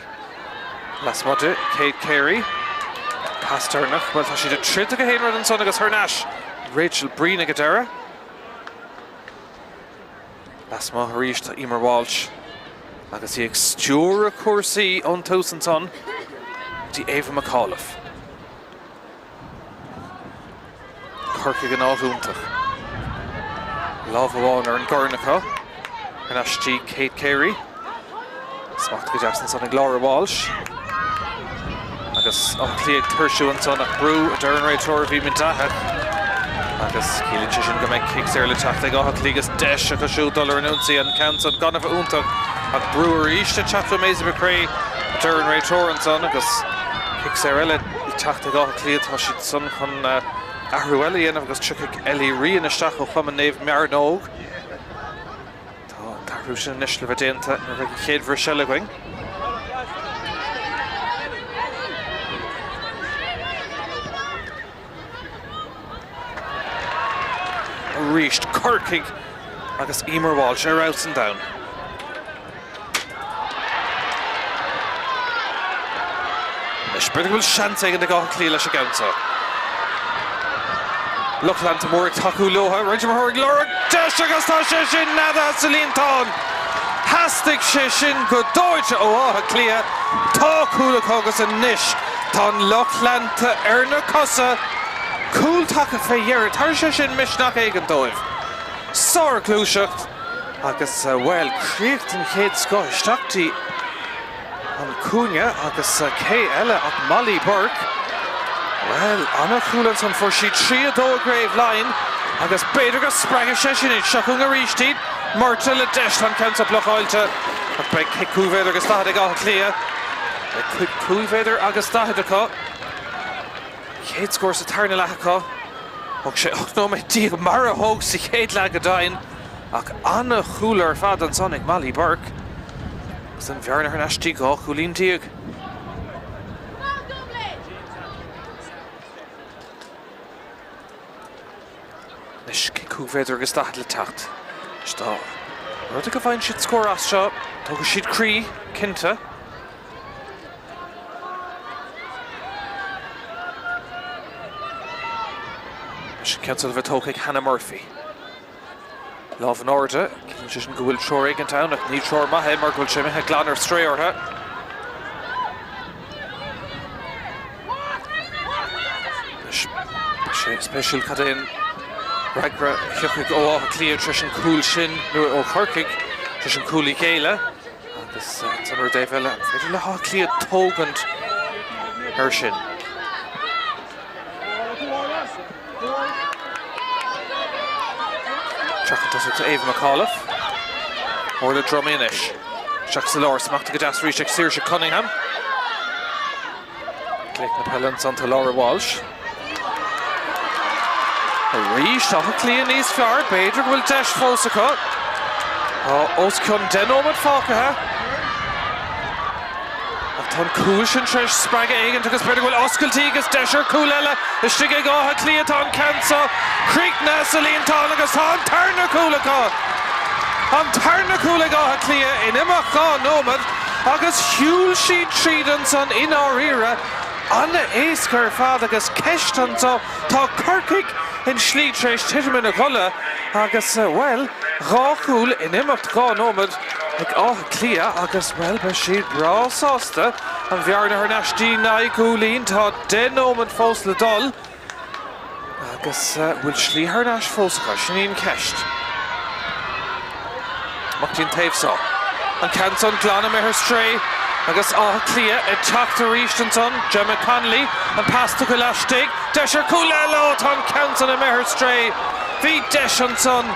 Speaker 1: Lasmuigh di, Kate Carey. Pas deireanach. Bhuel, tá siad ag troid ag a haon rud ansan agus thar n-ais Rachel Breen ag an deireadh. Lasmuigh arís tá Emer Walsh agus í ag stiúradh cúrsaí ón tús ansan go dtí Ava McAuliffe. Corcaigh in áit iontach. Lámh amháin ar an gcorn acu. Thar n-ais dtí Kate Carey. Smacht go deas ansan ag Laura Walsh. Agus Áth Cliath ag tuirsiú ansan ach brú a deir an réiteoir a bhí mídhleathach. Agus ciallaíonn sé sin go mbeidh cic saor le teacht ag Áth Cliath agus deis acu siúd dul ar an ionsaí an ceann san gan a bheith iontach ach brú arís ag teacht ó Maisie McCrea a deir an réiteoir ansan agus cic saor eile le teacht ag Áth Cliath. Tá siad san chun athrú eile a dhéanamh agus tiocfaidh Ellie Ryan isteach ó Chumann Naomh Mearnóg. Tá an t-athrú sin anois le bheith déanta nuair a bheidh an chéad bhris eile againn. Arís Corcaigh agus Emer Walsh ar fheabhas an domhan. Anois, b'fhéidir go bhfuil seans éigin ag Áth Cliath leis an gceann seo. Lucht leanta mór ag tacú leo, roinnt imreoirí ag lorg deis agus tá sé sin neadaithe sa líontán! Theastaigh sé sin go dóite ó Áth Cliath. Tá cúl acu agus anois tá an lucht leanta ar na cosa. Cúl tagtha fé dheireadh, tabharfaidh sé sin misneach éigin dóibh. Sárghluaiseacht. Agus, bhuel, críoch den chéad scoth isteach dtí an cúinne agus cé eile ach Molly Burke. Bhuel, an-chúl ansan, fuair sí 3-2 i gCraobh Laighean agus b'fhéidir go spreagfaidh sé sin iad. Seo chugainn arís iad, Murtagh le deis, tá an ceann seo blocáilte ach beidh cic 5 mhéadar agus 40 ag Áth Cliath. Beidh cic 5 mhéadar agus 40 acu. Chéad scór sa tarna leath acu. Thóg sé 18 nóiméad mar a thóg sa chéad leath go deimhin ach an-chúl ar fad ansan ag Molly Burke agus an bhearna thar n-ais dtí 12 chúilín. Anois cic 5 mhéadar agus 40 le teacht. Anois dá rud é go bhfaigheann siad scór as seo, tógfaidh siad croí, cinnte. Anois an ceann seo le bheith tógtha ag Hannah Murphy. Lámh in airde, ciallaíonn sé sin go bhfuil treoir éigint ann ach ní treoir maith é mar go bhfuil sé imithe glan ar strae orthu. Anois, beidh sé spéisiúil cad é an fhreagra a thiocfaidh ó Áth Cliath tar éis an cúl sin, nó ó Chorcaigh tar éis an cúl a ghéilleadh. Agus ansan ar an dtaobh eile, an féidir le hÁth Cliath tógaint air sin? Isteach chun tosaigh Ava McAuliffe. Orla Dromey anois. Isteach sa lár, smachtaithe go deas arís ag Saoirse Cunningham. Glaoch na peile ansan do Laura Walsh. Arís, Áth Cliath níos fearr, b'fhéidir go bhfuil deis fós acu. Tá os cionn 10 nóiméad fágtha. Ach tá an cúl sin tar éis spreagadh éigint agus b'fhéidir go bhfuil oscailtí agus deis ar chúl eile istigh ag Áth Cliath. Tá an ceann seo críochnaithe sa líontán agus tá an tarna cúl acu! An tarna cúl ag Áth Cliath in imeacht 2 nóiméad agus shiúil siad tríd ansan i ndáiríre. An-éasca ar fad agus ceist anseo, tá Corcaigh i slí tar éis titim ina gcodladh agus, bhuel, dhá chúl in imeacht 2 nóiméad ag Áth Cliath agus, bhuel, beidh siad breá sásta an bhearna thar n-ais dtí 9 gcúilín. Tá 10 nóiméad fós le dul. Agus bhfuil slí thar n-ais fós acu? Sin í an cheist. Amach dtí an taobh seo. An ceann san glan imithe ar strae agus Áth Cliath ag teacht arís ansan. Gemma Connolly, an pas tugtha laistigh. Deis ar chúl eile! Ó, tá an ceann san imithe ar strae. Bhí deis ansan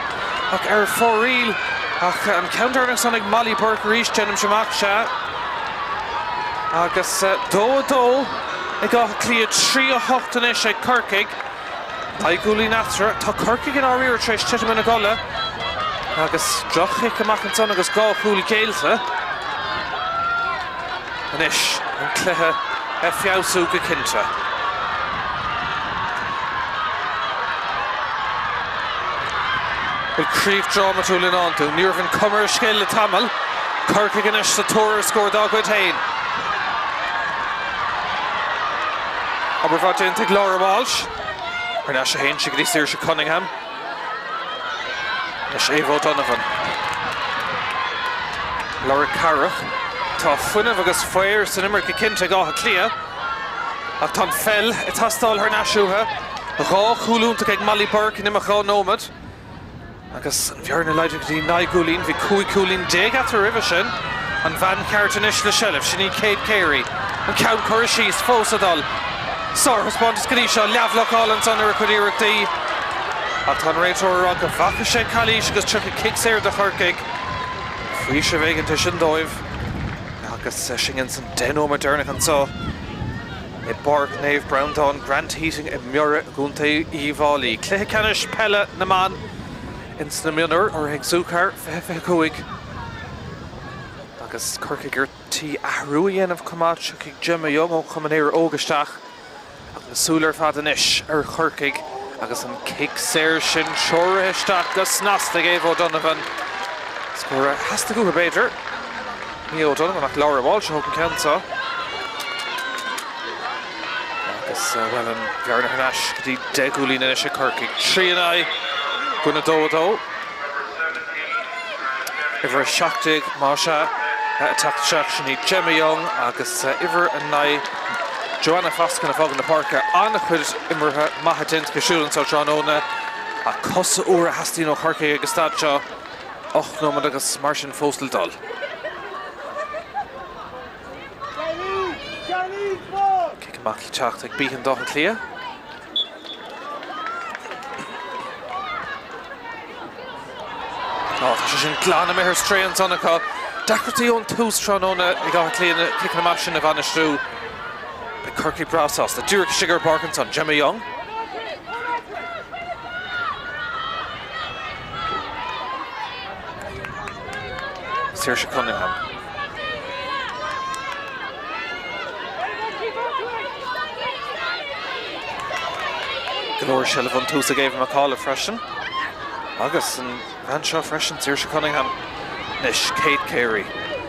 Speaker 1: ach ar fóraoil. Ach an ceann deireanach san ag Molly Burke arís, déanaimse amach, sea. Agus 2-2. Ag Áth Cliath, 3, 8 anois ag Corcaigh. 9 gcúilín eatarthu. Tá Corcaigh i ndáiríre tar éis titim ina gcodladh agus droch-chic amach ansan agus dhá chúl géillte. Anois an cluiche ag feabhsú go cinnte. Bhfuil críoch drámatúil i ndán dúinn? Ní raibh an cuma ar an scéal le tamall. Corcaigh anois sa tóir ar scór dá gcuid féin. Obair mhaith déanta ag Laura Walsh. Thar n-ais a théann sí go dtí Saoirse Cunningham. Anois Ava O'Donovan. Laura Carrach. Tá fuinneamh agus faobhar san imirt go cinnte ag Áth Cliath. Ach tá an pheil ag teastáil thar n-ais uathu. Dhá chúl iontach ag Molly Burke in imeacht dhá nóiméad. Agus an bhearna laghdaithe go dtí 9 gcúilín, bhí 15 cúilín eatarthu roimhe sin. An bhean cheart anois le seilbh, sin í Kate Carey. An ceann curtha síos, fós ag dul. Sárthaispeántas go dtí seo, leathbhlocáil ansan ar a cuid iarrachtaí. Ach tá an réiteoir ag rá go bhfaca sé calaois agus tiocfaidh cic saor do Chorcaigh. Faoiseamh éigin é sin dóibh. Agus sinn ins an 10 nóiméad deireanach anseo. I bPáirc Naomh Breandán, Grant Heating i mBiorra i gContae Uíbh Fháilí. Cluiche Ceannais Peile na mBan ins na Mionúir, urraithe ag Zúcar, 2025 agus Corcaigh ar tí athrú a dhéanamh chomh maith. Tiocfaidh Gemma Young ó Chumann Éire Óg isteach ach na súile ar fad anois ar Chorcaigh agus an cic saor sin treoraithe isteach go snasta ag Ava O'Donovan. Scór a theastaigh uathu b'fhéidir. Ní O'Donovan ach Laura Walsh a thóg an ceann seo. Agus, bhuel, an bhearna thar n-ais go dtí 10 gcúilín anois ag Corcaigh. 3 in aghaidh 2 2. Uimhir 17, más ea, ag teacht isteach, sin í Gemma Young agus uimhir 9, Joanna Foskin ag fágáil na páirce. An-chuid imeartha maithe déanta acu siúd anseo tráthnóna ach cosa úra a theastaíonn ó Chorcaigh ag an staid seo. 8 nóiméad agus mar sin fós le dul. Cic amach le teacht ag Behan d'Áth Cliath. Tá sé sin glan imithe ar strae ansan acu. Deacrachtaí ón tús tráthnóna ag Áth Cliath na ciceanna amach sin a bhainistiú. Beidh Corcaigh breá sásta. Díreach istigh ar an bpáirc ansan, Gemma Young. Saoirse Cunningham. Go leor seilbh ón tús ag Ava McAuliffe freisin. Agus an bhean seo freisin, Saoirse Cunningham. Anois Kate Carey.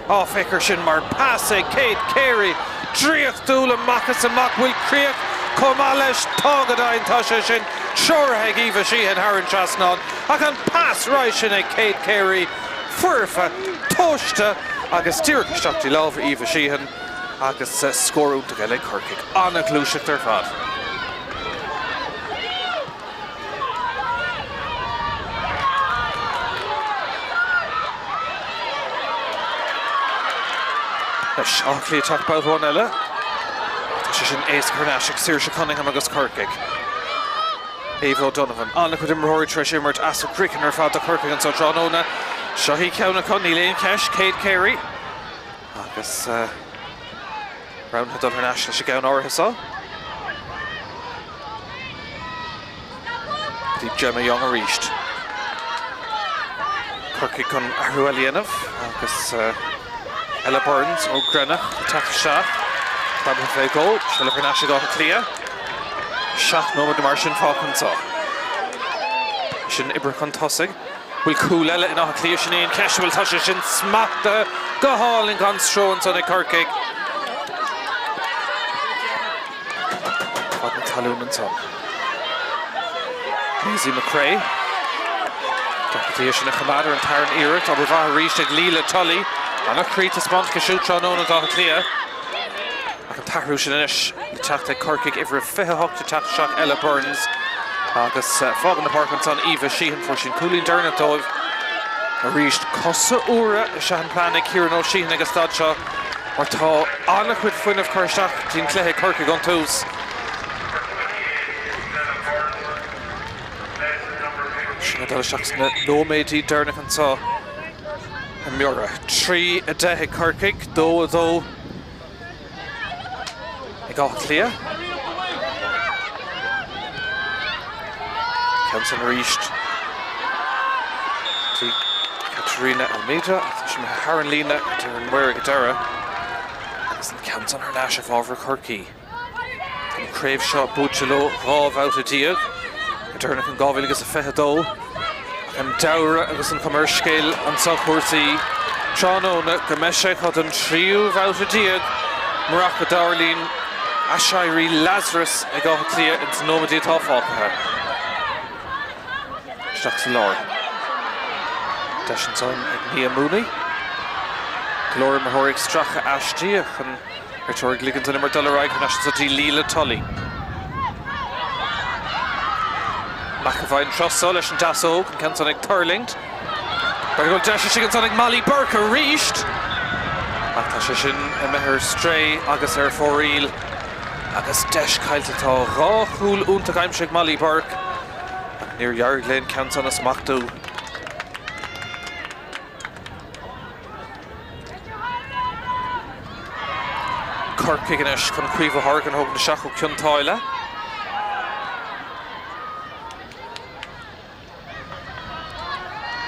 Speaker 1: Á, féach ar sin mar pas ag Kate Carey! Draíochtúil amach is amach. Bhfuil críoch chomh maith leis? Tá go deimhin, tá sé sin treoraithe ag Aoibhe Sheehan thar an trasnán. Ach an pas réidh sin ag Kate Carey, foirfe, tomhaiste agus díreach isteach dtí lámha Aoibhe Sheehan agus scór iontach eile ag Corcaigh. An-ghluaiseacht ar fad. Anois, Áth Cliath ag teacht babhta amháin eile. Tá sé sin éasca thar n-ais ag Saoirse Cunningham agus Corcaigh. Ava O'Donovan, an-chuid imreoirí tar éis imirt as a gcraiceann ar fad do Chorcaigh anseo tráthnóna. Seo í ceann acu, níl aon cheist, Kate Carey. Agus roghnaithe dul thar n-ais leis an gceann áirithe seo. Go dtí Gemma Young arís. Corcaigh chun athrú eile a dhéanamh agus Ella Burns ó Greanach ag teacht isteach. Preabtha fé dhó, seilbh thar n-ais ag Áth Cliath. 7 nóiméad mar sin fágtha anseo. Sin oibrithe chun tosaigh. Bhfuil cúl eile in Áth Cliath? Sin í an cheist. Bhuel, tá sé sin smachtaithe go hálainn gan stró ansan ag Corcaigh. Fad na talún ansan. Maisie McCrea. Deacrachtaí é sin a choimeád ar an tarna iarracht. Obair mhaith arís ag Leila Tully. An-chroí taispeánta aici siúd tráthnóna d'Áth Cliath. Ach an t-athrú sin anois le teacht ag Corcaigh, uimhir a 28 ag teacht isteach, Ella Burns, agus fágann na páirce ansan Eva Sheehan, fuair sí an cúilín deireanach dóibh arís. Cosa úra is ea an plean ag Kieran O'Sheehan ag an staid seo mar tá an-chuid fuinnimh curtha isteach dtí an cluiche ag Corcaigh ón tús. Sinn ag dul isteach sna nóiméidí deireanacha anseo i mBiorra. 3, 10 ag Corcaigh, 2, 2. Ag Áth Cliath. Ceann san arís. Dtí Catarina Almeida ach tá sé imithe thar an líne a deir an maor ag an deireadh. Agus an ceann san thar n-ais i bhfabhar Chorcaí. Tá an craobh seo buaite leo 12 bhabhta. An deireanach in 2022. An dealramh agus an chuma ar scéal anseo cúrsaí tráthnóna go mbeidh sé acu don tríú bhabhta déag murach go dtarlaíonn aiséirí Lazarus ag Áth Cliath ins na nóiméidí atá fágtha. Isteach sa lár. Deis ansan ag Nia Mooney. Go leor imreoirí ag stracadh aisti ach an Réiteoir ag ligint don imirt dul ar aghaidh thar n-ais anso dtí Leila Tully. McEvoy an tráth so leis an deasóg, an ceann san ag tuirlingt. B'fhéidir go bhfuil deis istigh ansan ag Molly Burke arís! Ach tá sé sin imithe ar strae agus ar fóraoil agus deis caillte. Tá dhá chúl iontach aimsithe ag Molly Burke ach níor d'éirigh léi an ceann san a smachtú. Corcaigh anois chun Caoimhe Horgan a thógaint isteach ó Cionn tSáile.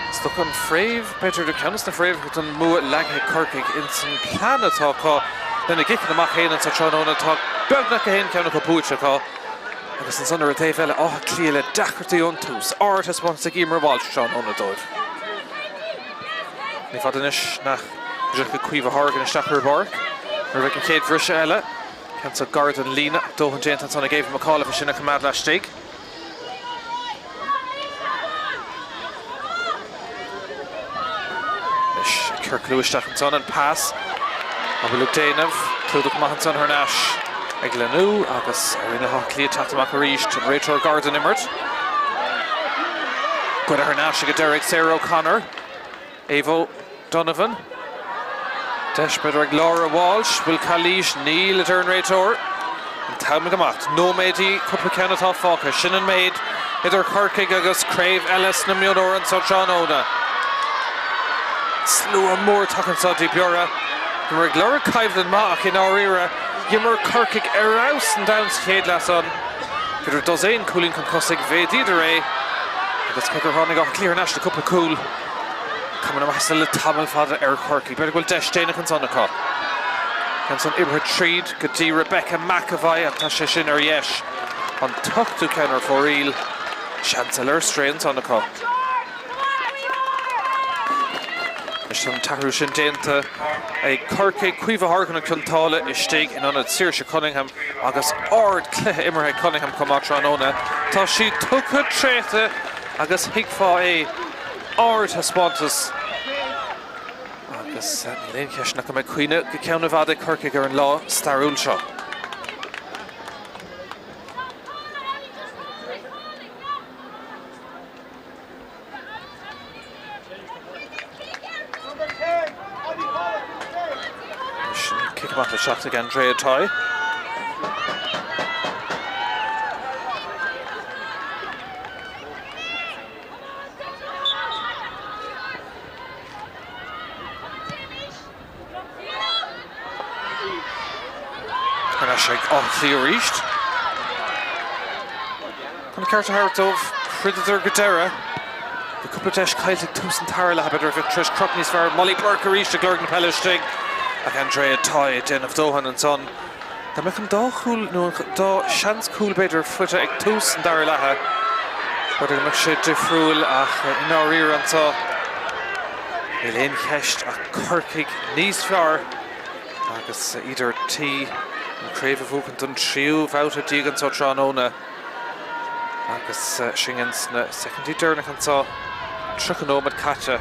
Speaker 1: Is dócha an fréamh, b'fhéidir, nó ceann de na fréamhacha don mbua leagtha ag Corcaigh ins an plean atá acu lena gciceanna amach féin anso tráthnóna. Tá beagnach gach aon cheann acu buaite acu agus ansan ar an taobh eile, Áth Cliath le deacrachtaí ón tús. Ardthaispeántas ag Eimear Walsh tráthnóna dóibh. Ní fada anois nach dtiocfaidh Caoimhe Horgan isteach ar an bpáirc nuair a bheidh an chéad bhriseadh eile. Ceann seo gar don líne ach dóthain déanta ansan ag Ava McAuliffe é sin a choimeád laistigh. Anois ag ciorclú isteach ansan an pas a bhfuil ag déanamh. Clúdach maith ansan thar n-ais ag Lenu agus éiríonn le hÁth Cliath teacht amach arís. An réiteoir gar don imirt. Goidte thar n-ais ag an deireadh ag Sarah O'Connor. Ava O'Donovan. Deis b'fhéidir ag Laura Walsh. Bhfuil calaois? Níl, a deir an réiteoir. An t-am ag imeacht. Nóiméidí, cúpla ceann atá fágtha. Sin an méid idir Chorcaigh agus craobh eile sna mionúir anso tráthnóna. Slua mór tagtha anso dtí Biorra. Bhíomar ag lorg coimhlint maith ach i ndáiríre, d'imir Corcaigh ar fheabhas an domhan sa chéad leath san. B'fhéidir dosaen cúilín chun tosaigh, mhéadaíodar é agus cé gur tháinig Áth Cliath thar n-ais le cúpla cúl, Cuma na maitheasa le tamall fada ar Chorcaigh. B'fhéidir go bhfuil deis déanach ansan acu. Ceann san oibrithe tríd go dtí Rebecca McEvoy ach tá sé sin ar dheis. An t-ochtú ceann ar fóraoil. Seans eile ar strae ansan acu. Anois tá an t-athrú sin déanta ag Corcaigh. Caoimhe Horgan ó Cionn tSáile istigh in ionad Saoirse Cunningham agus ardchluiche imeartha ag Cunningham chomh maith tráthnóna. Tá sí tugtha traochta agus thuigfeá é. Ardthaispeántas agus níl aon cheist nach go mbeidh cuimhne go ceann i bhfad ag Corcaigh ar an lá stairiúil seo. Anois an cic amach le teacht ag Andrea Tighe. ais ag Áth Cliath arís. Chun an ceart a thabhairt dóibh, throideadar go deireadh. Bhí cúpla deis caillte ag tús an dara leath, b'fhéidir a bheadh tar éis crot níos fearr. Molly Burke arís ag lorg na peile istigh ach Andrea Tighe ag déanamh dóthain ansan. Dá mbeadh an dá chúl, nó an dá seans cúil b'fhéidir, faighte ag tús an dara leatha, b'fhéidir go mbeadh sé difriúil ach i ndáiríre anseo, níl aon cheist ach Corcaigh níos fearr agus iad ar tí an chraobh a bhuachan don tríú babhta déag anseo tráthnóna agus sinn ins na soicindí deireanacha anseo, 30 nóiméad caite.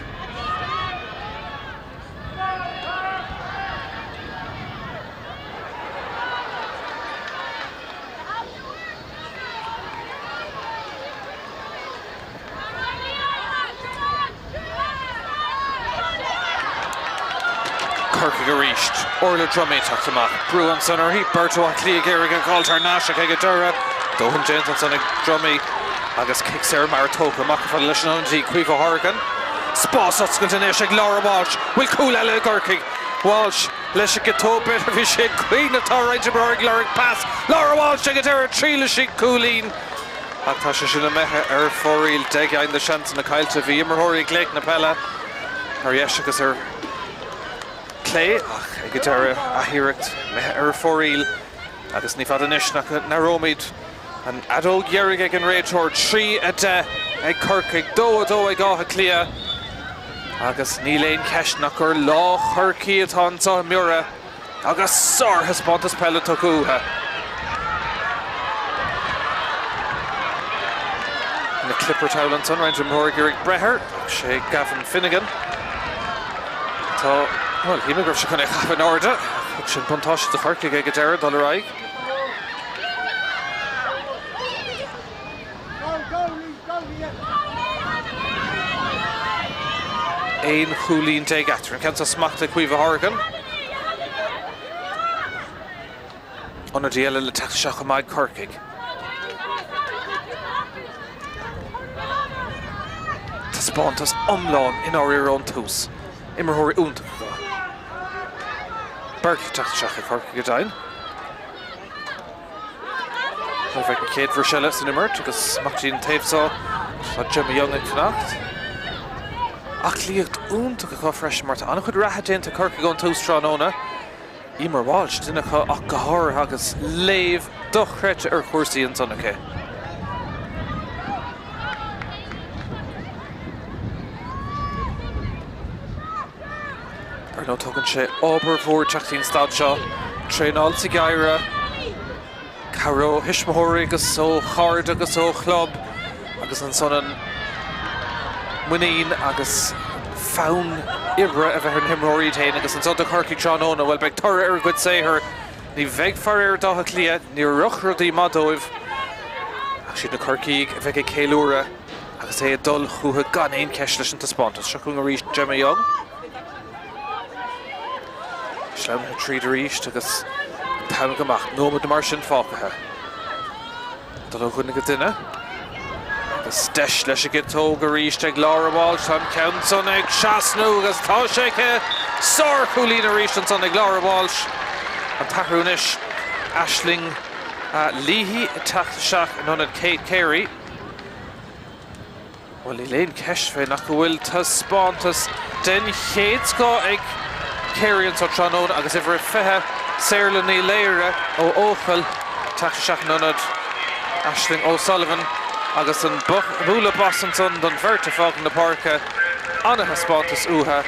Speaker 1: Corcaigh arís. Orla Dromey ag teacht amach. Brú ansan uirthi. Beirt ó Áth Cliath ag iarraidh a ghabháil thar n-ais ach ag an deireadh, dóthain déanta ansan ag Dromey agus cic saor mear tógtha amach chomh fada leis an ionadaí Caoimhe Horgan. Spás oscailte anois ag Laura Walsh. Bhfuil cúl eile i gCorcaigh? Walsh leis an gciotóg, b'fhéidir bhí sí ag cuimhneamh tá roinnt imreoirí ag lorg pas. Laura Walsh ag an deireadh triailfidh sí cúilín ach tá sé sin imithe ar fóraoil. Deimhin de seansanna caillte. Bhí imreoirí ag glaoch na peile ar dheis agus ar clé ach ag an deireadh athiarracht imithe ar fóraoil agus ní fada anois nach n-aireoimid An fheadóg dheiridh ag an réiteoir, 3, 10 ag Corcaigh, 2, 2 ag Áth Cliath agus níl aon cheist nach gur lá Chorcaí atá anseo i mBiorra agus sárthaispeántas peile tugtha uathu. Ina clipper thall ansan, roinnt imreoirí ag iarraidh breith air ach sé Gavin Finnegan atá, bhuel, shíl mé go raibh sé chun é a chaitheamh in airde ach thug sin buntáiste do Chorcaigh ag an deireadh dul ar aghaidh. 11 chúilín eatarthu. An ceann seo smachtaithe ag Caoimhe Horgan. Ionadaí eile le teacht isteach chomh maith ag Corcaigh. Taispeántas iomlán i ndáiríre ón tús. Imreoirí iontacha acu. Beirt le teacht isteach ag Corcaigh go deimhin. Nuair a bheidh an chéad bhris eile san imirt agus amach dtí an taobh seo tá Gemma Young ag fanacht. Aclaíocht iontach acu freisin mar tá an-chuid reatha déanta ag Corcaigh ón tús tráthnóna. Emer Walsh, duine acu ach go háirithe agus léamh dochreidte ar chúrsaí ansan aici. Ar ndóigh tugann sé obair mhór teacht dtí an staid seo, traenáil sa gheimhreadh, cabhair ó thuismitheoirí agus ó chairde agus ó chlub agus ansan an muinín agus fonn oibre a bheith ar na himreoirí iad féin agus anso do Chorcaigh tráthnóna, bhuel beidh toradh ar a gcuid saothair. Ní bheidh faraor d'Áth Cliath, níor rith rudaí maith dóibh ach siad na Corcaígh a bheidh ag ceiliúradh agus é ag dul chucu gan aon cheist leis an taispeántas. Seo chugainn arís Gemma Young. Sleamhnaithe tríd arís agus an t-am ag imeacht. Nóiméad mar sin fágtha. Dul ó dhuine go duine. Agus deis leis an gciotóg arís ag Laura Walsh. Tá an ceann san ag trasnú agus tá sé aici. Sárchúilín arís ansan ag Laura Walsh. An t-athrú anois, Aisling Leahy ag teacht isteach in ionad Kate Carey. Bhuel, níl aon cheist fé nach go bhfuil taispeántas den chéad scoth ag Carey anseo tráthnóna agus uimhir a 20, Saorla Ní Laoire ó Eochaill, teacht isteach in ionad Aisling O'Sullivan agus an bualadh bos ansan don bheirt ag fágaint na páirce. Ana-thaispeántas uathu,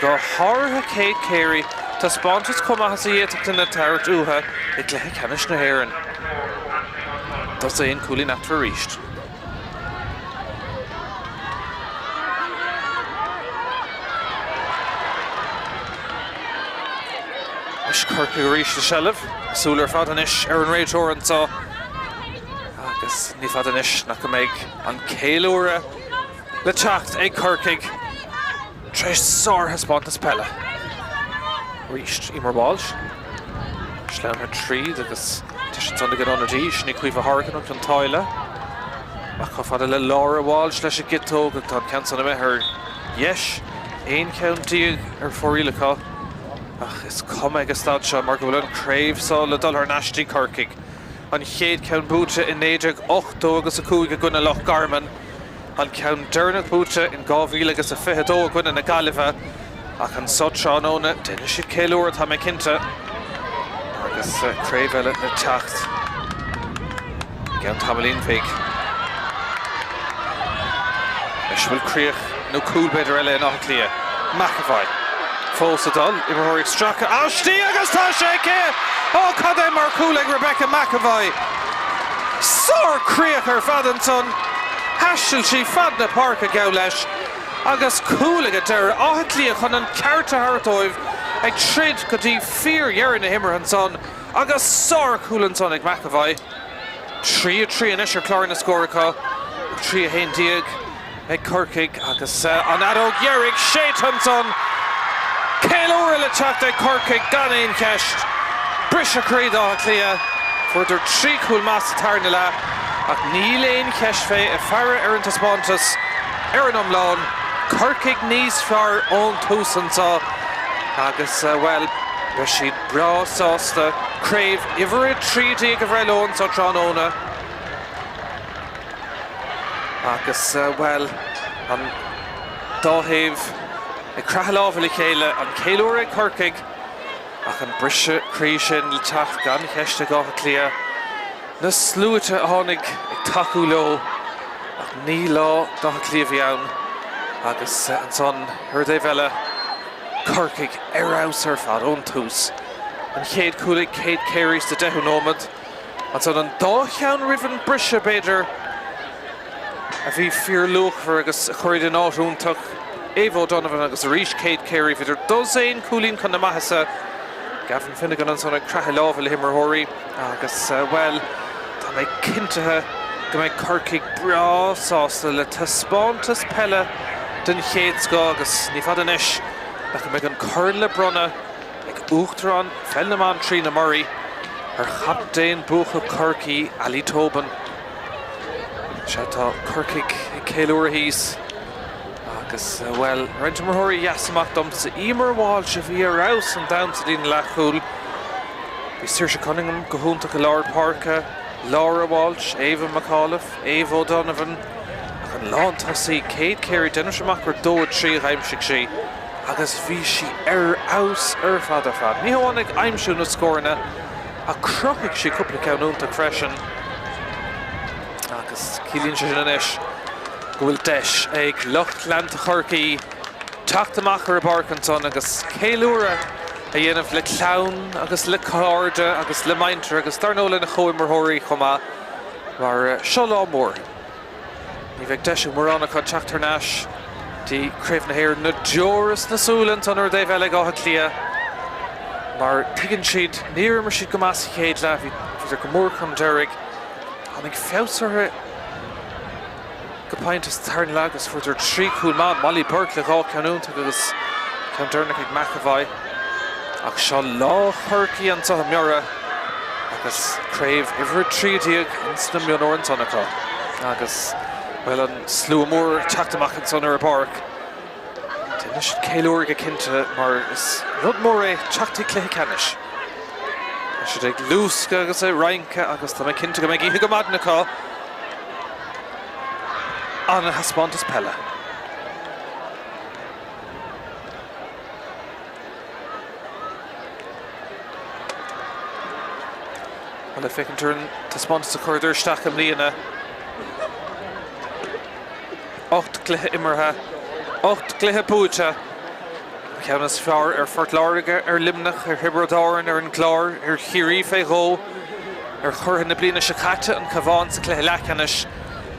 Speaker 1: go háirithe Kate Carey, taispeántas chomh maith is a d'fhéadfadh duine tabhairt uathu i gcluiche ceannais na hÉireann. Dosaen cúilín eatarthu arís. Anois Corcaigh arís i seilbh. Súil ar fad anois ar an réiteoir anseo agus ní fada anois nach go mbeidh an ceiliúradh le teacht ag Corcaigh tar éis sárthaispeántas peile. Arís Emer Walsh. Sleamhnaithe tríd agus deis ansan ag an ionadaí, sin í Caoimhe Horgan ó Chionn tSáile. Amach chomh fada le Laura Walsh leis an gciotóg ach tá an ceann san imithe ar dheis. 11 cheann ar fóraoil acu. Ach is cuma ag an staid seo mar go bhfuil an craobh seo le dul thar n-ais dtí Corcaigh. An chéad ceann buaite i 1980 agus 5 i gcoinne Loch Garman. An ceann deireanach buaite in 2000 agus a 22 i gcoinne na Gaillimhe. Ach anso tráthnóna déanfaidh siad ceiliúradh, tá mé cinnte, agus craobh eile le teacht i gceann tamaillín bhig. Anois bhfuil críoch nó cúl b'fhéidir eile in Áth Cliath. McEvoy fós ag dul, imreoirí ag stracadh aisti agus tá sé aici! Ó cad é mar chúl ag Rebecca McEvoy! Sár chríoch ar fad ansan! Thaistil sí fad na páirce geall leis agus cúl ag an deireadh. Áth Cliath chun an ceart a thabhairt dóibh ag troid go dtí fíor-dheireadh na himeartha ansan agus sár-chúl ansan ag McEvoy. 3, 3 anois ar chlár na scór acu, 3, 11 ag Corcaigh agus an fheadóg dheiridh séidte ansan. Ceiliúradh le teacht ag Corcaigh gan aon cheist. Briseadh croí d'Áth Cliath. Fuaireadar 3 chúl maith sa tarna leath ach níl aon cheist fé ag faire ar an taispeántas ar an iomlán. Corcaigh níos fearr ón tús anso agus, bhuel, beidh siad breá sásta craobh uimhir 13 a bhreith leo anso tráthnóna. Agus, bhuel, an dá thaobh ag croitheadh lámha le chéile, an ceiliúradh ag Corcaigh ach an briseadh croí sin le teacht gan cheist ag Áth Cliath. Na sluaite a tháinig ag tacú leo ach ní lá d'Áth Cliath a bhí ann agus ansan ar an dtaobh eile, Corcaigh ar fheabhas ar fad ón tús. An chéad chúl ag Kate Carey sa deichiú nóiméad. Ansan an dá cheann roimh an briseadh, b'fhéidir, a bhí fíorluachmhar agus a chuir iad in áit iontach. Ava O'Donovan agus arís Kate Carey, bhíodar dosaen cúilín chun na maitheasa. Gavin Finnegan ansan ag croitheadh lámha le himreoirí agus, bhuel, tá mé cinntithe go mbeidh Corcaigh breá sásta le taispeántas peile den chéad scoth agus ní fada anois nach mbeidh an corn le bronnadh ag Uachtarán Pheil na mBan Tríona Murray ar chaptaen buacach Chorcaí, Ali Tobin. Sea, tá Corcaigh ag ceiliúradh thíos agus, bhuel, roinnt imreoirí a sheas amach domsa. Emer Walsh a bhí ar fheabhas an domhan sa líne leathchúil. Bhí Saoirse Cunningham go hiontach i lár páirce, Laura Walsh, Ava McAuliffe, Ava O'Donovan ach an lántosaí, Kate Carey, deinimse amach gur 2, 3 a d'aimsigh sí. Agus bhí sí ar fheabhas ar fad ar fad. Ní hamháin ag aimsiú na scóranna ach chruthaigh sí cúpla ceann iontach freisin. Agus ciallaíonn sé sin anois go bhfuil deis ag lucht leanta Chorcaí teacht amach ar an bpáirc ansan agus ceiliúradh a dhéanamh le clann agus le cairde agus le muintir agus dar ndóigh lena chomhimreoirí chomh maith mar seo lá mór. Ní bheidh deis ag mórán acu teacht thar n-ais dtí Craobh na hÉireann. Na deora sna súile ansan ar an dtaobh eile ag Áth Cliath mar tuigeann siad, níor imir siad go maith sa chéad leath, bhíodar go mór chun deiridh. Tháinig feabhas orthu go pointe sa tarna leath agus fuaireadar 3 chúl maith, Molly Burke le 2 ceann iontach agus ceann deireanach ag McEvoy. Ach seo lá Chorcaí anseo i mBiorra. Agus craobh uimhir 13 ins na mionúir ansan acu. Agus, bhuel, an slua mór ag teacht amach ansan ar an bpáirc. Déanfaidh siad ceiliúradh go cinnte mar is rud mór é teacht chuig cluiche ceannais. Tá siad ag luascadh agus ag rince agus tá mé cinnte go mbeidh oíche go maidin acu. An-thaispeántas peile. Bhuel, ag féachaint ar an taispeántas a chuireadar isteach i mbliana, 8 gcluiche imeartha, 8 gcluiche buaite, an ceann is fearr ar Phort Láirge, ar Luimneach, ar Thiobraid Árann, ar an gClár, ar Chiarraí fé dhó, ar churaidh na bliana seo caite, an Cabhán sa chluiche leathcheannais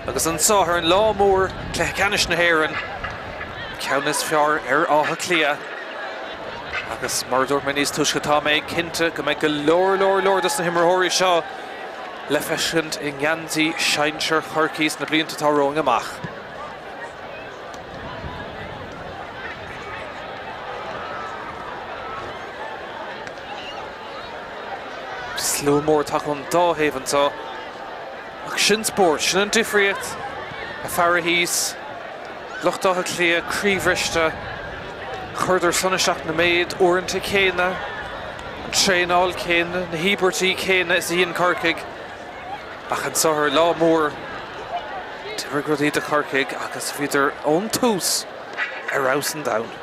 Speaker 1: agus anseo ar an lá mór, Cluiche Ceannais na hÉireann, an ceann is fearr ar Áth Cliath. Agus mar a dúirt mé níos túisce, tá mé cinnte go mbeidh go leor, leor, leor dos na himreoirí seo le feiscint i ngeansaí sinsear Chorcaí sna blianta atá romhainn amach. Slua mór tagtha ón dá thaobh anseo. Ach sin spórt, sin an difríocht, a fear thíos. Lucht Átha Cliath croíbhriste. Chuireadar san isteach na méid uaireanta céanna, an traenáil céanna, na híobairtí céanna is a dhein Corcaigh ach anso ar lá mór d'oibrigh rudaí do Chorcaigh agus bhíodar ón tús ar fheabhas an domhain.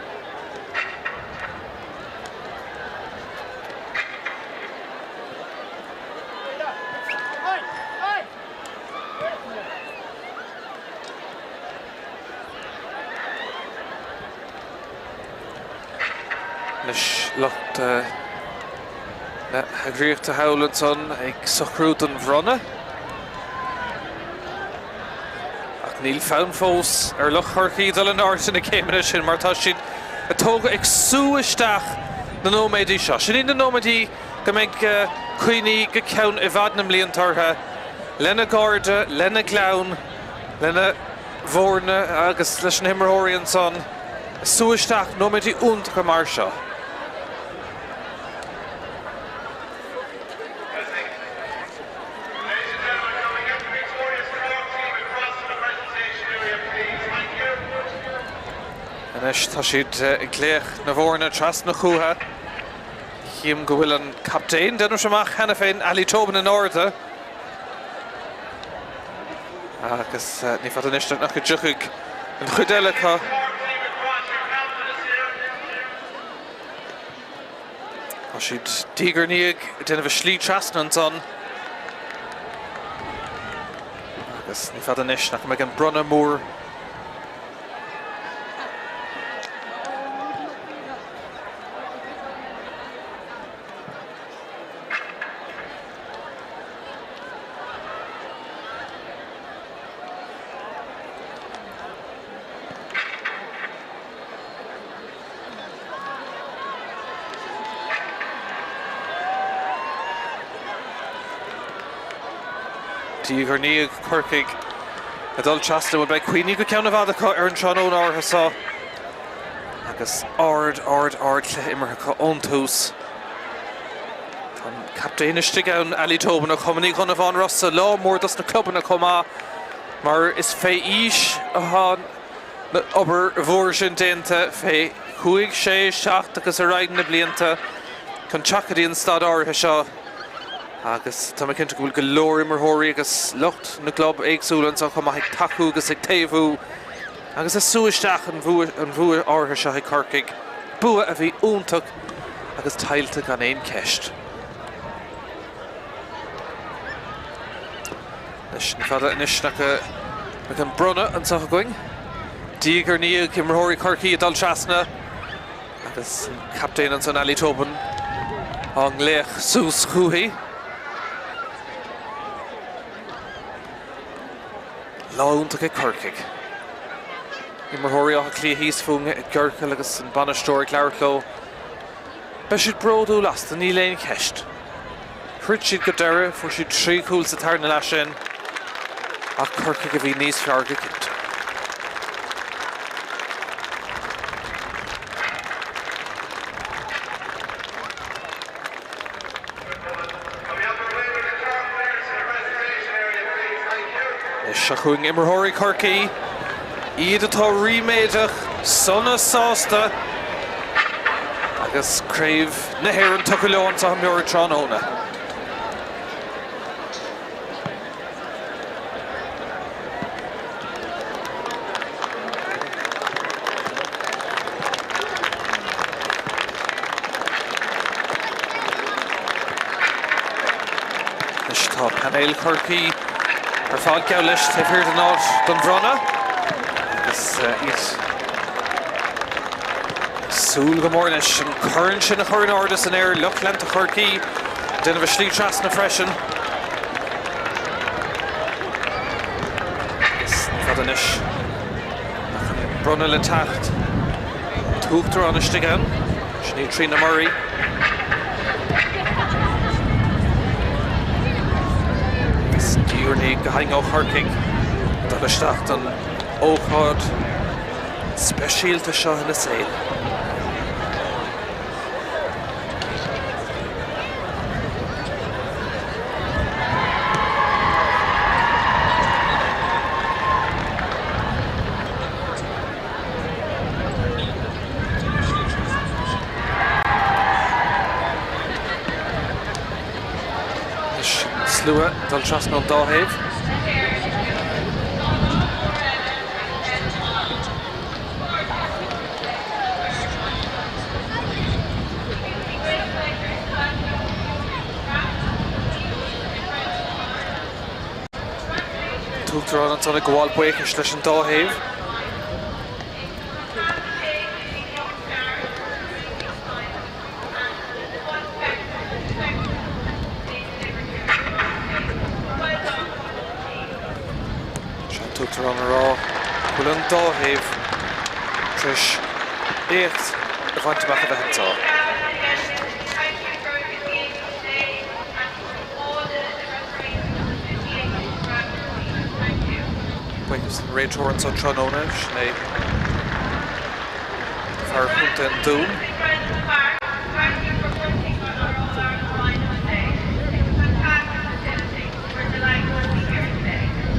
Speaker 1: Anois lucht na heagraíochta thall ansan ag socrú don bhronnadh. Ach níl fonn fós ar lucht Chorcaí dul in airde na céimeanna sin mar tá siad ag tógáil ag sú isteach na nóiméidí seo. Sin iad na nóiméidí go mbeidh cuimhní go ceann i bhfad na mblianta orthu lena gcairde, lena gclann, lena bhfoirne agus leis na himreoirí ansan ag sú isteach nóiméidí iontacha mar seo. Anois tá siad ag glaoch na bhfoirne trasna chucu. Chím go bhfuil an captaen, déanaimse amach cheana féin, Ali Tobin in airde. Agus ní fada anois nach dtiocfaidh an chuid eile acu. Tá siad diaidh ar ndiaidh ag déanamh a slí trasna ansan. Agus ní fada anois nach mbeidh an bronnadh mór. Diaidh ar ndiaidh, Corcaigh ag dul trasna, bhuel beidh cuimhní go ceann i bhfad acu ar an tráthnóna áirithe seo agus ard, ard, ard chluiche imeartha acu ón tús. Tá an captaen istigh ann, Ali Tobin ó Chumann Uí Dhonnabháin Rosa, lá mór dos na clubanna chomh maith mar is fé aois atá an obair mhór sin déanta, fé chúig, sé, seacht agus ar aghaidh na blianta chun teacht go dtí an staid áirithe seo agus tá mé cinnte go bhfuil go leor imreoirí agus lucht na gclub éagsúla anseo chomh maith ag tacú agus ag taobhú agus ag sú isteach an bhua áirithe seo ag Corcaigh, bua a bhí iontach agus tuillte gan aon cheist. Anois, ní fada anois nach mbeidh an bronnadh anseo againn. Diaidh ar ndiaidh, imreoirí Chorcaí ag dul trasna agus an captaen ansan, Ali Tobin, á nglaoch suas chúithi. Lá iontach ag Corcaigh. Imreoirí Átha Cliath thíos fúinn i gciorcal agus an bainisteoir ag labhairt leo. Beidh siad bródúil astu, níl aon cheist. Throid siad go deireadh, fuair siad 3 chúl sa tarna leath sin, ach Corcaigh a bhí níos fearr go cinnte. Seo chugainn imreoirí Chorcaí, iad atá ríméadach, sona sásta agus Craobh na hÉireann tugtha leo anseo i mBiorra tráthnóna. Anois tá painéal Chorcaí ar fad geall leis taobh thiar den áit don bhronnadh agus iad ag súil go mór leis an corn sin a chur in airde san aer, lucht leanta Chorcaí ag déanamh a slí trasna freisin. Agus ní fada anois ach an bronnadh le teacht. An tUachtarán istigh ann, sin í Tríona Murray. Agus diaidh ar ndiaidh gach éinne ó Chorcaigh ag dul isteach don ócáid speisialta seo ina saol. Slua ag dul trasna ón dá thaobh. An tUachtarán ansan ag gabháil buíochais leis an dá thaobh. Seo an tUachtarán ag rá go bhfuil an dá thaobh tar éis éacht a bhaint amach a bheith anseo. Buíochas don réiteoir anseo tráthnóna, sin é fear Chontae an Dúin.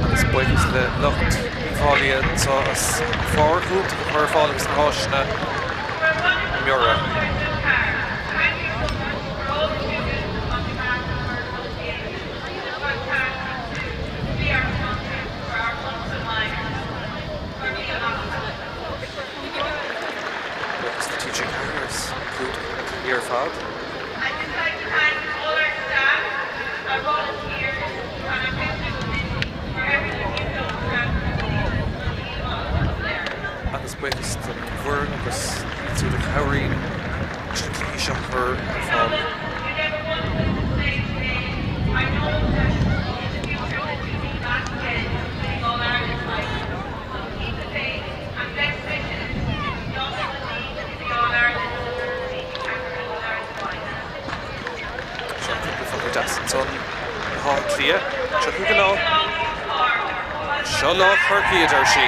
Speaker 1: Agus buíochas le lucht Uíbh Fhailí anseo as pháirc iontach a chur ar fáil agus na háiseanna i mBiorra. Buíochas le TG4 as an clúdach ar na cluichí ar fad. Agus buíochas don bhfoireann agus iad siúd a chabhraíonn leis na cluichí seo a chur ar fáil. Seo cúpla focal deas ansan le hÁth Cliath. Seo chugainn lá. Seo lá Chorcaí, a deir sí.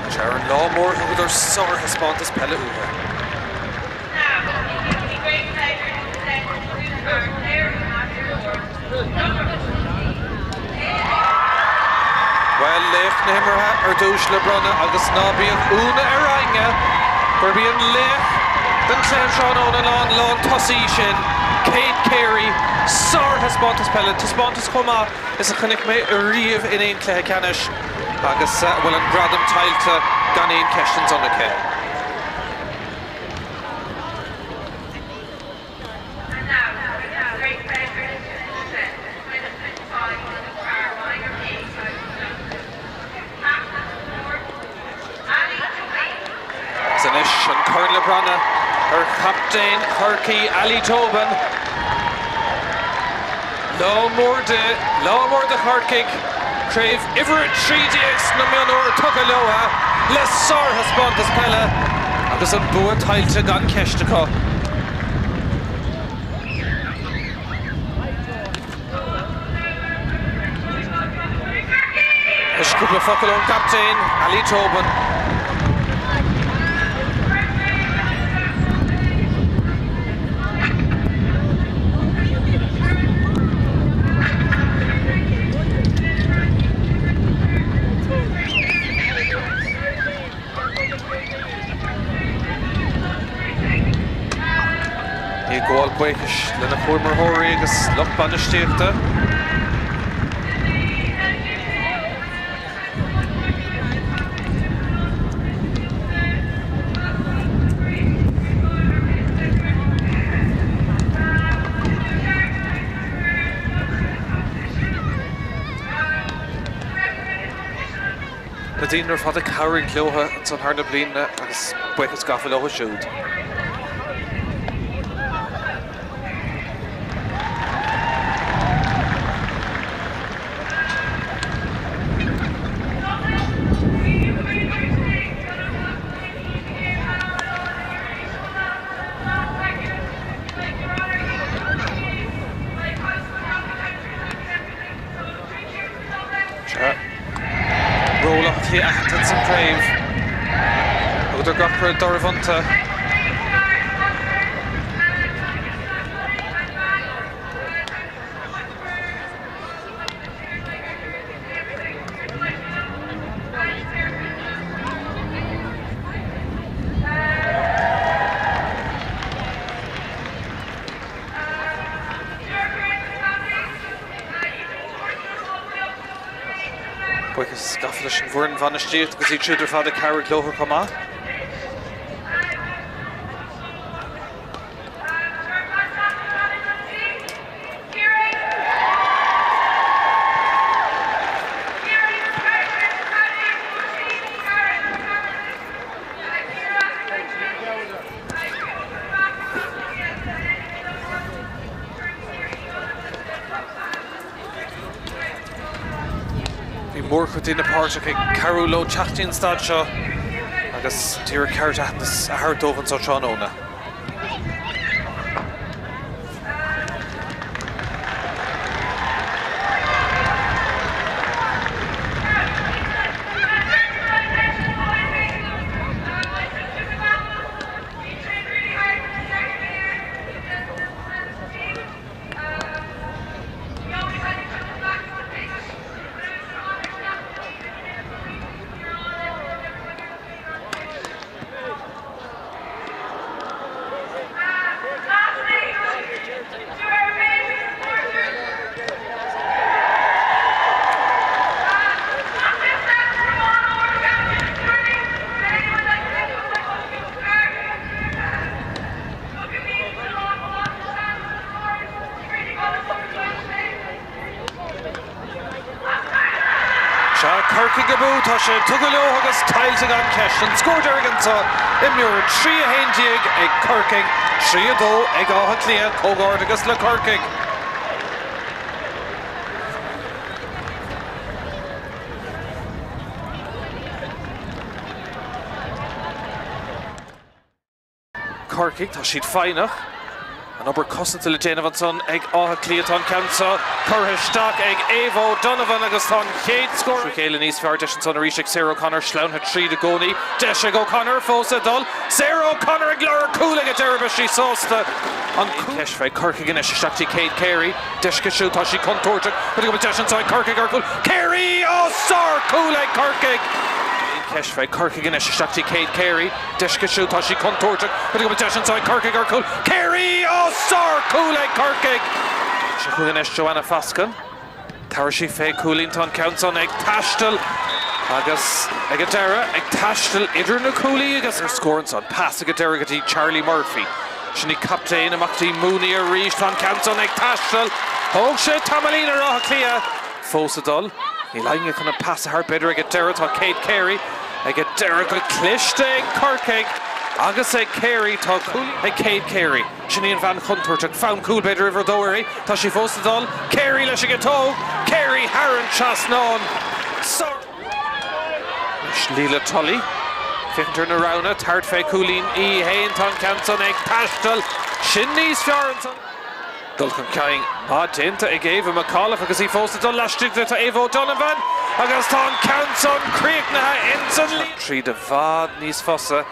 Speaker 1: Sea, ar an lá mór thugadar sárthaispeántas peile uathu. Bhuel, laoch na himeartha ar dtús le bronnadh agus ná bíodh ionadh ar éinne gurb í an laoch den chluiche tráthnóna ná an lántosaí sin, Kate Carey. Sárthaispeántas peile, taispeántas chomh maith is a chonaic mé ariamh in aon chluiche ceannais agus a bhfuil an gradam tuillte gan aon cheist ansan aici. Agus anois an corn le bronnadh ar chaptaen Chorcaí, Ali Tobin. Lá mór di, lá mór do Chorcaigh, craobh uimhir 13 sna mionúir tugtha leo le sárthaispeántas peile agus an bua tuillte gan ceist acu. Anois cúpla focal ón gcaptaen, Ali Tobin. Í ag gabháil buíochais lena comhimreoirí agus lucht bainistíochta. Na daoine ar fad a chabhraigh leo ansan thar na bliana agus buíochas gafa leo siúd. Sea. Ról Átha Cliath aitheanta ins an craobh. Thugadar gach rud dá raibh iontu. Agus gafa leis an bhfoireann bhainistíochta agus iad siúd ar fad ag cabhrú leo chomh maith. Bhí mórchuid daoine páirteach ag cabhrú leo teacht dtí an staid seo agus díreach ceart aitheantas a thabhairt dóibh anseo tráthnóna. Sea, Corcaigh abú, tá sé tugtha leo agus tuillte gan cheist. An scór deiridh anseo i mBiorra, 3, 11 ag Corcaigh, 3, 2 ag Áth Cliath. Comhghairdeachas le Corcaigh. Corcaigh, tá siad foighneach. An obair cosanta le déanamh ansan ag Áth Cliath. Tá an ceann seo curtha isteach ag Ava O'Donovan agus tá an chéad scór trí chéile níos fearr. Deis ansan arís ag Sarah O'Connor, sleamhnaithe tríd i gcónaí. Deis ag O'Connor fós ag dul. Sarah O'Connor ag lorg cúl ag an deireadh beidh sí sásta an cúl. Ceist fé Corcaigh anois isteach dtí Kate Carey. Deis aici siúd, tá sí contúirteach. B'fhéidir go bhfuil deis anso ag Corcaigh ar chúl. Carey! Ó, sár-chúl ag Corcaigh! Ceist fé Corcaigh anois isteach dtí Kate Carey. Deis aici siúd, tá sí contúirteach. B'fhéidir go bhfuil deis anso ag Corcaigh ar chúl. Carey! Ó, sár-chúl ag Corcaigh! Seo chugainn anois Joanna Foskin. Tabharfaidh sí fé chúilín, tá an ceann san ag taisteal agus ag an deireadh ag taisteal idir na cuaillí agus ar scór ansan. Pas ag an deireadh go dtí Charlie Murphy. Sin í captaen amach dtí Mooney arís. Tá an ceann san ag taisteal. Thóg sé tamaillín ar Áth Cliath. Fós ag dul. Níl éinne chun an pas a thabhairt b'fhéidir ag an deireadh. Tá Kate Carey ag an deireadh go cliste ag Corcaigh agus ag Carey. Tá cúl ag Kate Carey. Sin í an bhean chontúirteach. Fonn cúl b'fhéidir uimhir a dó uirthi. Tá sí fós ag dul. Carey leis an gciotóg. Carey thar an trasnán. Anois Leila Tully. Féachaint ar na roghanna. Tabhairt fé chúilín í fhéin. Tá an ceann san ag taisteal. Sin níos fearr ansan. Dul chun cinn maith déanta ag Ava McAuliffe agus í fós ag dul laistigh de. Tá Ava O'Donovan agus tá an ceann san críochnaithe ins an líon. Tríd i bhfad níos fusa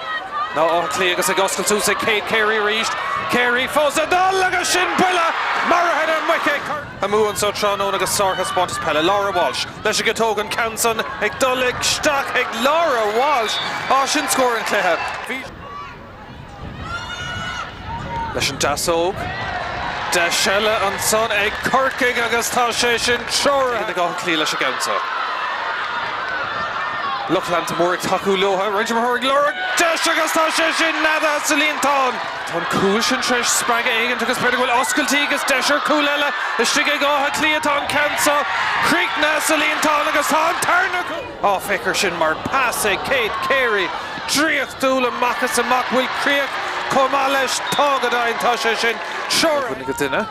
Speaker 1: ná Áth Cliath agus ag oscailt suas ag Kate Carey arís. Carey fós ag dul agus sin buille maraithe na muice ag Corcaigh. Amú anso tráthnóna agus sárthaispeántas peile. Laura Walsh leis an gciotóg an ceann san ag dul isteach ag Laura Walsh. Á sin scór an chluiche. Bhí. Leis an deasóg. Deis eile ansan ag Corcaigh agus tá sé sin treoraithe ag Áth Cliath leis an gceann seo. Lucht leanta mór ag tacú leo. Roinnt imreoirí ag lorg deis agus tá sé sin neadaithe sa líontán. Tá an cúl sin tar éis spreagadh éigint agus b'fhéidir go bhfuil oscailtí agus deis ar chúl eile istigh ag Áth Cliath. Tá an ceann seo críochnaithe sa líontán agus tá an tarna cúl. Á, féach air sin mar pas ag Kate Carey. Draíochtúil amach is amach. Bhfuil críoch chomh maith leis? Tá go deimhin. Tá sé sin treoraithe. Duine go duine.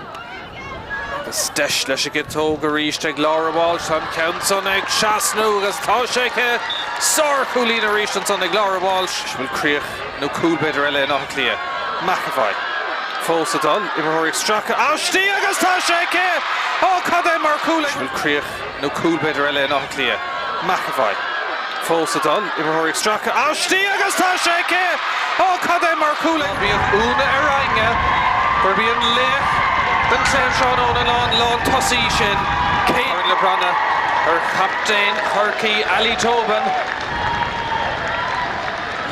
Speaker 1: Agus deis leis an gciotóg arís ag Laura Walsh. Tá an ceann san ag trasnú agus tá sé aici. Sárchúilín arís ansan ag Laura Walsh. Bhfuil críoch nó cúl b'fhéidir eile in Áth Cliath? McEvoy fós ag dul. Imreoirí ag stracadh aisti agus tá sé aici! Ó, cad é mar chúl! Bhfuil críoch nó cúl b'fhéidir eile in Áth Cliath. McEvoy fós ag dul, imreoirí ag stracadh aisti agus tá sé aici! Ó, cad é mar chúl ag. Bíodh ionadh ar éinne gurb í an laoch den chluiche tráthnóna ná an lántosaí sin, Kate le bronnadh ar chaptaen Chorcaí, Ali Tobin.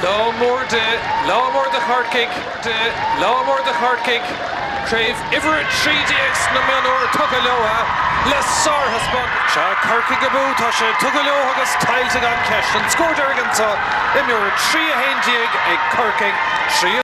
Speaker 1: Lá mór di, lá mór do Chorcaigh, di, lá mór do Chorcaigh. Craobh uimhir 13 sna mionúir tugtha leo le sárthaispeántas. Sea, Corcaigh abú, tá sé tugtha leo agus tuillte gan ceist. An scór deiridh anseo, imreoir 3, 11 ag Corcaigh, 3.